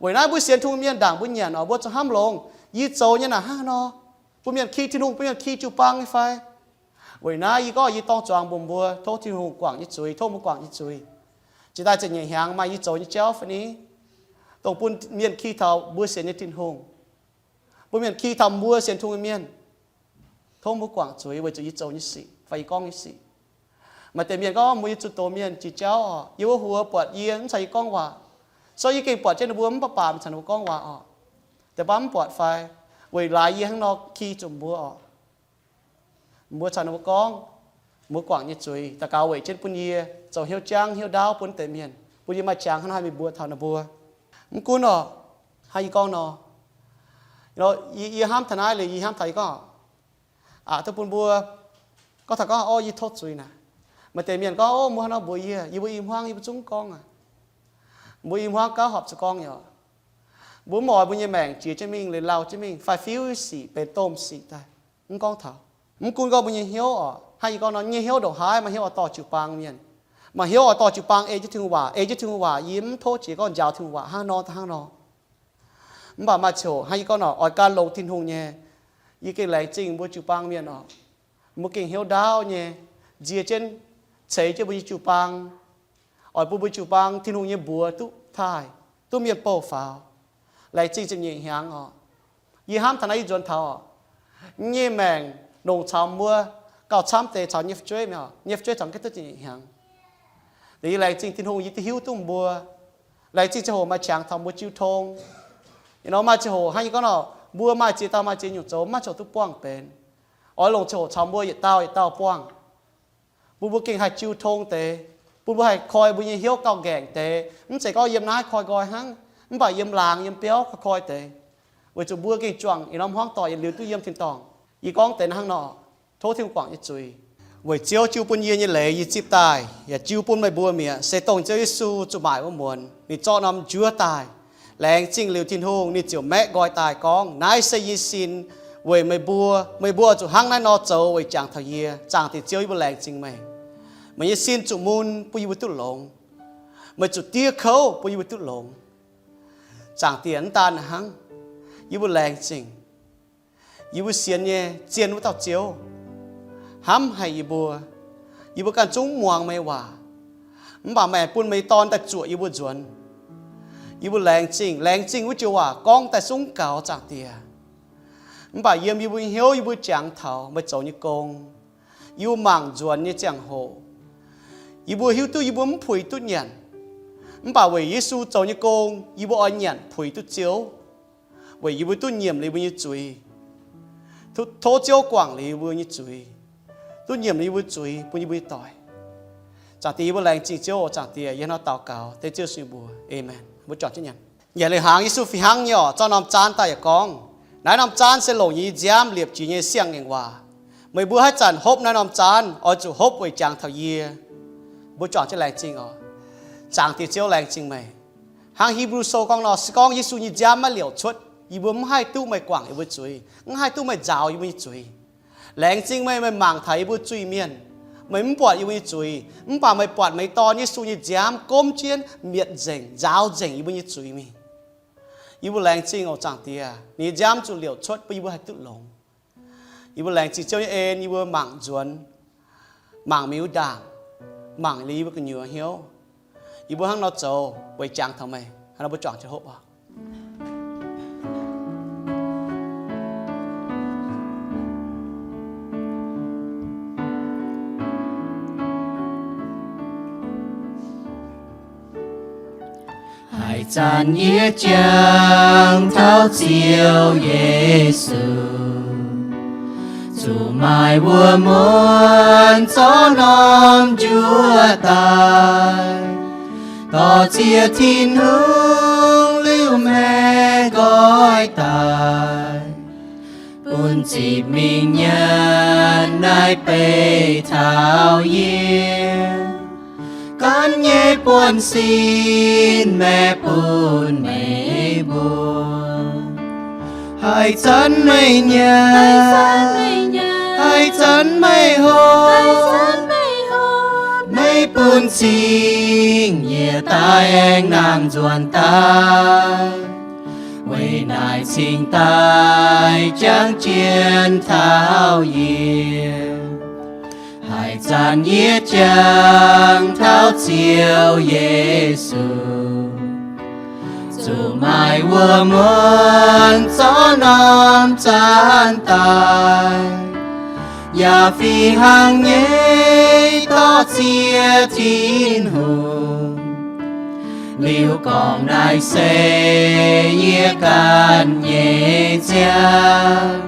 Weic naaiv mbuo sienx Tin-Hungh mienh ndaangc mbuo nyanc oc, mbuo zuqc hnamv longx, yie zoux nyei naaic hnangv nor bun mienh ki Tin-Hungh, bun mienh ki jiu-baang nyei fai? Weic naaiv yie gorngv yie dorng zuangx mbuox mbuo, tov Tin-Hungh guangc nyei zuiz, tov mbuo guangc nyei zuiz. Jiex daaih ziepc nyeic hnyangx maaih yie zoux nyei jauv fai ni, dongh bun mienh ki taux mbuo sienx nyei Tin-Hungh, bun mienh ki taux mbuo sienx Tin-Hungh nyei mienh. Tov mbuo guangc zuiz weic zuqc yie zoux nyei sic fai yie gorngv nyei sic. Maaih deix mienh gorngv mbuo nyei zunh doz mienh jiex jauv oc, yiem wuov huox buatc yie mv caux yie gorngv waac. So yie gengh buatc jienv ninh mbuo mv baac baac caux ninh mbuo gorngv waac oc. Deix baav mv buatc fai? Weic laaix yie hnangv nor ki zuqc mbuo oc. Mbuo caux ninh mbuo gorngv, mbuo guangc nyei zuiz, daux gaux weic jienv bun yie zoux hnyouv jangv hnyouv ndaauv bun deix mienh, bun yie maaih qangx hnangv naaiv mingh mbuox taux ninh mbuo. Mv gunv oc, hnangv yie gorngv nor, yie, yie hnamv taux naaiv liuz yie hnamv taux yie gorngv, aqc duqv bun mbuo gorngv taux gorngv, o, yie tov zuiz naaic. Maaih deix mienh gorngv, o, mbuo hnangv nor mbuox yie, yie mbuo i hmuangv yie mbuo zungv gorngv aqv. Mbuo i hmuangv gauh horpc zuqc gorngv nyei oc. Mbuo mv oix mbuo nyei maengc jiex jienv mingh, liuz lauh jienv mingh, fai fiuv sic benx domh sic daaih. Mv gorngv taux, mv gunv gorngv mbuo nyei hnyouv oc, hnangv yie gorngv nor, nyei hnyouv ndongc haaix, maaih hnyouv oix dorh jiu-baang mienh, maaih hnyouv oix dorh jiu-baang ei jienv Tin-Hungh waac, ei jienv Tin-Hungh waac, yie mv tov jiex gorngv njaaux Tin-Hungh waac hnangv nor hnangv nor. Mv baac maaih ziangh hoc hnangv yie gorngv nor, oix gan longx Tin-Hungh nyei. Yie gengh laengz zingh mbuo jiu-baang mienh oc. Mbuo gengh hnyouv ndaauv nyei, nzie jienv, ceix jienv mbuo nyei jiu-baang, oix bun mbuo jiu-baang Tin-Hungh nyei mbuox duqv taaih, duqv mienh bouh faaux. Laengz zingh ziepc nyeic hnyangx oc. Yie hnamv taux naaiv yie nzuonx taux oc, nyei maengc longc caux mbuo gauh camv deix caux nyei fu'jueiv mi'aqv, nyei fu'jueiv caux ga'duqv ziepc nyeic hnyangx. Liuz yie laengz zingh Tin-Hungh yie duqv hiuv duqv mbuo. Laengz zingh ziangh hoc maaih qangx taux mbuo jiu tong. Ih nor maaih ziangh hoc hnangv yie gorngv nor, mbuo maaih ziex dauh maaih ziex nyungc zoux, maaih ziangh hoc duqv buangh benx. Oix longc ziangh hoc caux mbuo yietc dauh yietc dauh buangh, bun mbuo gengh haih jiu tong deix. bun mbuo haih koi mbuo nyei hnyouv gauh nqaengc deix, mv zeiz gorngv yiem naaiv koi nqoi hnangv, mv baac yiem laangz yiem biauv koi deix, weic zuqc mbuo gengh juangc yietc norm hmuangv doic yietc liuz duqv yiem tin-dorngh. Yie gorngv deix hnangv nor, tov Tin-Hungh guangc yie zuiz. Weic Ziouv jiu bun yie nyei leiz yie zipv daaih, yaac jiu bun meih mbuo mi'aqv, se dongh Ziouv Yesu zuqc maaic wuov muonz ninh zorqv norm njuov daaih. Laengz zingh liuz Tin-Hungh, ninh ziouc maeqv nqoi daaih gorngv, naaiv se yie sin weic meih mbuo. Meih mbuo oix zuqc hnangv naaiv nor zoux weic jangx taux yie. Zaangc Diex Ziouv, yie mbuo laengz zingh meih. Meih nyei sin zuqc mun bun yie mbuo duqv longx. Meih zuqc diev kouv bun yie mbuo duqv longx. Zaangc Diex, mv daan hnangv, yie mbuo laengz zingh yie mbuo sienx nyei zien wuov dauh Ziouv hnamv haic yie mbuo. Yie mbuo ganh zungv muangx meih waac, mv baac meih bun meih nyei Dorn daaih zuoqc yie mbuo nzuonx. Yie mbuo laengz zingh, laengz zingh wuov joux waac gorngv daaih zungv gaux, Zaangc Diex. Mv baac yiem yie mbuo nyei hnyouv yie mbuo jangx taux meih zoux nyei gong, yie mbuo mangc nzuonx nyei ziangh hoc, yie mbuo hiuv duqv yie mbuo mv puix duqv nyanc. Mv baac weic Yesu zoux nyei gong, yie mbuo oix nyanc puix duqv Ziouv, weic yie mbuo duqv nyiemc liuz yie mbuo nyei zuiz. Tov Ziouv guangc liuz yie mbuo nyei zuiz, duqv nyiemc liuz yie mbuo zuiz bun yie mbuo nyei doic. Zaangc Diex, yie mbuo laengz zingh Ziouv oc. Zaangc Diex, yie hnangv naaiv daux gaux dengv Ziouv Yesu nyei mbuox. Aamen. Mbuo juangc jienv nyanc. Yaac leiz hnaangx Yesu fih hnangv nyei oc, zorqv norm zaanv daaih yaac gorngv, naaiv norm zaanv se longc yie nyei nziaamv liepc jiez nyei siang-ngaengc waac. Meih mbuo haaix zanc hopv naaiv norm zaanv, oix zuqc hopv weic jangx taux yie. Mbuo juangc jienv laengz zingh oc. Zaangc Diex Ziouv, laengz zingh meih. Hnangv Hipv^lu Sou gorngv nor, se gorngv Yesu nyei nziaamv maiv liouc cuotv, yie mbuo mv haih duqv meih guangc yie mbuo zuiz, mv haih duqv meih nzaaux yie mbuo nyei zuiz. Laengz zingh meih, meih mangc taux yie mbuo zuiz-mienh. Meih mv buatc yie mbuo nyei zuiz, mv baac meih buatc meih Dorn Yesu nyei nziaamv gomv jienv mietc nzengc, nzaaux nzengc yie mbuo nyei zuiz mingh. Yie mbuo laengz zingh oc, Zaangc Diex. Ninh nyei nziaamv zuqc liouc cuotv bun yie mbuo haih duqv longx. Yie mbuo laengz zingh Ziouv nyei en, yie mbuo mangc nzuonx, mangc miuz ndaangc, mangc liuz yie mbuo gu'nyuoz hnyouv. Yie mbuo hnangv nor zoux weic jangx taux meih. Hnangv nor mbuo juangc jienv hopv oc. Haaix zanc yie jangx taux Ziouv Yesu, zuqc maaih wuom muonz zorqv norm njuov daaih, dorh ziex Tin-Hungh liuz maeqv nqoi daaih, bun ziqc mingh nyanc naaiv beih taux yie. Gan nyei buonv-sin maeqv bun meih mbuo. Haaix zanc meih nyanc, haaix zanc meih hopv, meih bun cing yie daaih aengx nangh nzuonx daaih. Weic naaic cingx daaih jangx jien taux yie. Haaix zanc yie jangx taux Ziouv Yesu, zuqc maaih wuom muonz zorqv norm zaanv daaih, yaac fih hnangv nyei dorh ziex Tin-Hungh. Liuz gorngv naaiv se yie ganh nyei nziaamv,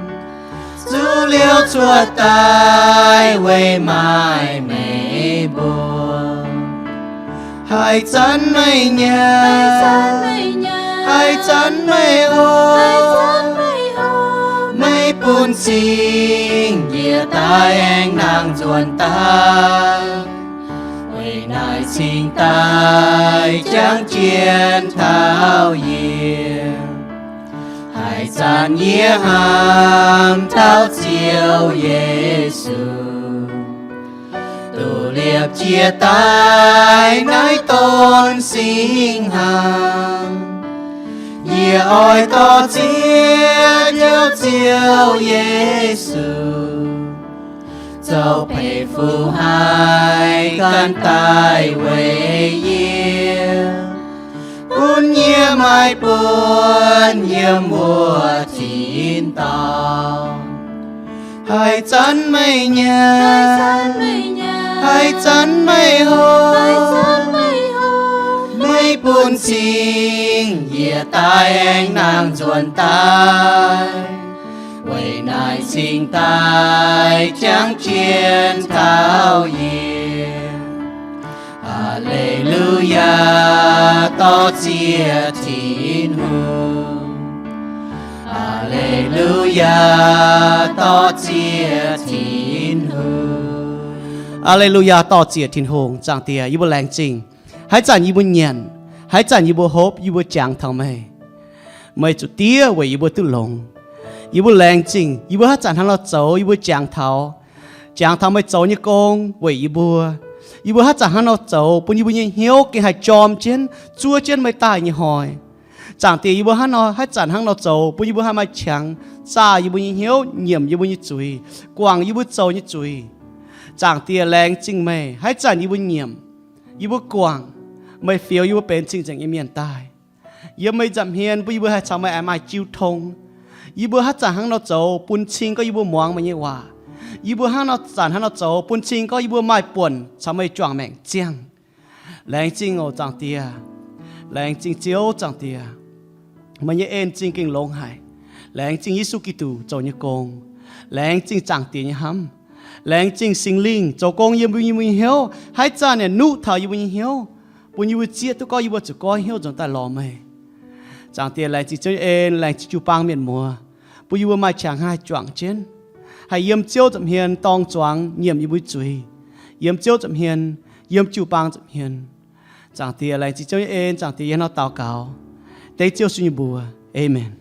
zuqc liouc cuotv daaih weic maaih meih mbuo. Haaix zanc meih nyanc, haaix zanc meih hopv, meih bun cing yie daaih aengx nangh nzuonx daaih. Weic naaic cingx daaih jangx jien taux yie. Haaix zanc yie hnamv taux Ziouv Yesu, duqv liepc jiez daaih naaiv donx singx hnaangx. Yie oix dorh ziex Ziouv, Ziouv Yesu, zoux peix fuqv haic ganh daaih weic yie, bun yie maaih buonc yiem wuov tin-dorngh. Haaix zanc meih nyanc, haaix zanc meih hopv, meih bun cing yie daaih aengx nangh nzuonx daaih. Weic naaic cingx daaih jangx jien taux yie. Aa^le^lu^yaa, dor^cie Tin-Hungh. Aa^le^lu^yaa, dor^cie Tin-Hungh. Aa^le^lu^yaa, dor^cie Tin-Hungh. Zaangc Diex, yie mbuo laengz zingh. Haaix zanc yie mbuo nyanc, haaix zanc yie mbuo hopv, yie mbuo jangx taux meih. Meih zuqc diev weic yie mbuo duqv longx. Yie mbuo laengz zingh, yie mbuo haaix zanc hnangv nor zoux, yie mbuo jangx taux, jangx taux meih zoux nyei gong weic yie mbuo. Yie mbuo haaix zanc hnangv nor zoux, bun yie mbuo nyei hnyouv gengh haih jorm jienv, zuov jienv meih daaih nyei hnoi. Zaangc Diex, yie mbuo hnangv nor, haaix zanc hnangv nor zoux, bun yie mbuo haih maaih qangx zaah yie mbuo nyei hnyouv, nyiemc yie mbuo nyei zuiz, guangc yie mbuo zoux nyei zuiz. Zaangc Diex, laengz zingh meih, haaix zanc yie mbuo nyiemc, yie mbuo guangc, meih fioux yie mbuo benx cing-nzengc nyei mienh daaih. Yiem meih nza'hmien bun yie mbuo haih caux meih aengx maaih jiu tong. Yie mbuo haaix zanc hnangv nor zoux, bun cing gorngv yie mbuo muangx meih nyei waac. Yie mbuo hnangv nor, zanc hnangv nor zoux, bun cing gorngv yie mbuo maaih buonc caux meih juangc maengc ziangh. Laengz zingh oc, Zaangc Diex. Laengz zingh Ziouv, Zaangc Diex. Meih nyei en-zingh gengh longx haic. Laengz zingh Yesu Giduc zoux nyei gong. Laengz zingh Zaangc Diex nyei hnamv. Laengz zingh Singx Lingh zoux gong yiem mbuo nyei hnyouv, haaix zanc yaac nuqv taux yie mbuo nyei hnyouv, bun yie mbuo zieqv duqv gorngv yie mbuo zuqc goiv hnyouv nzuonx daaih lorz meih. Zaangc Diex, laengz zingh Ziouv nyei en, laengz zingh jiu-baang mienh muoz, bun yie mbuo maaih qangx haih juangc jienv, haih yiem Ziouv nza'hmien dorng zuangx nyiemc yie mbuo zuiz, yiem Ziouv nza'hmien, yiem jiu-baang nza'hmien. Zaangc Diex, laengz zingh Ziouv nyei en. Zaangc Diex, yie hnangv nor daux gaux dengv Ziouv Yesu nyei mbuox. Aamen.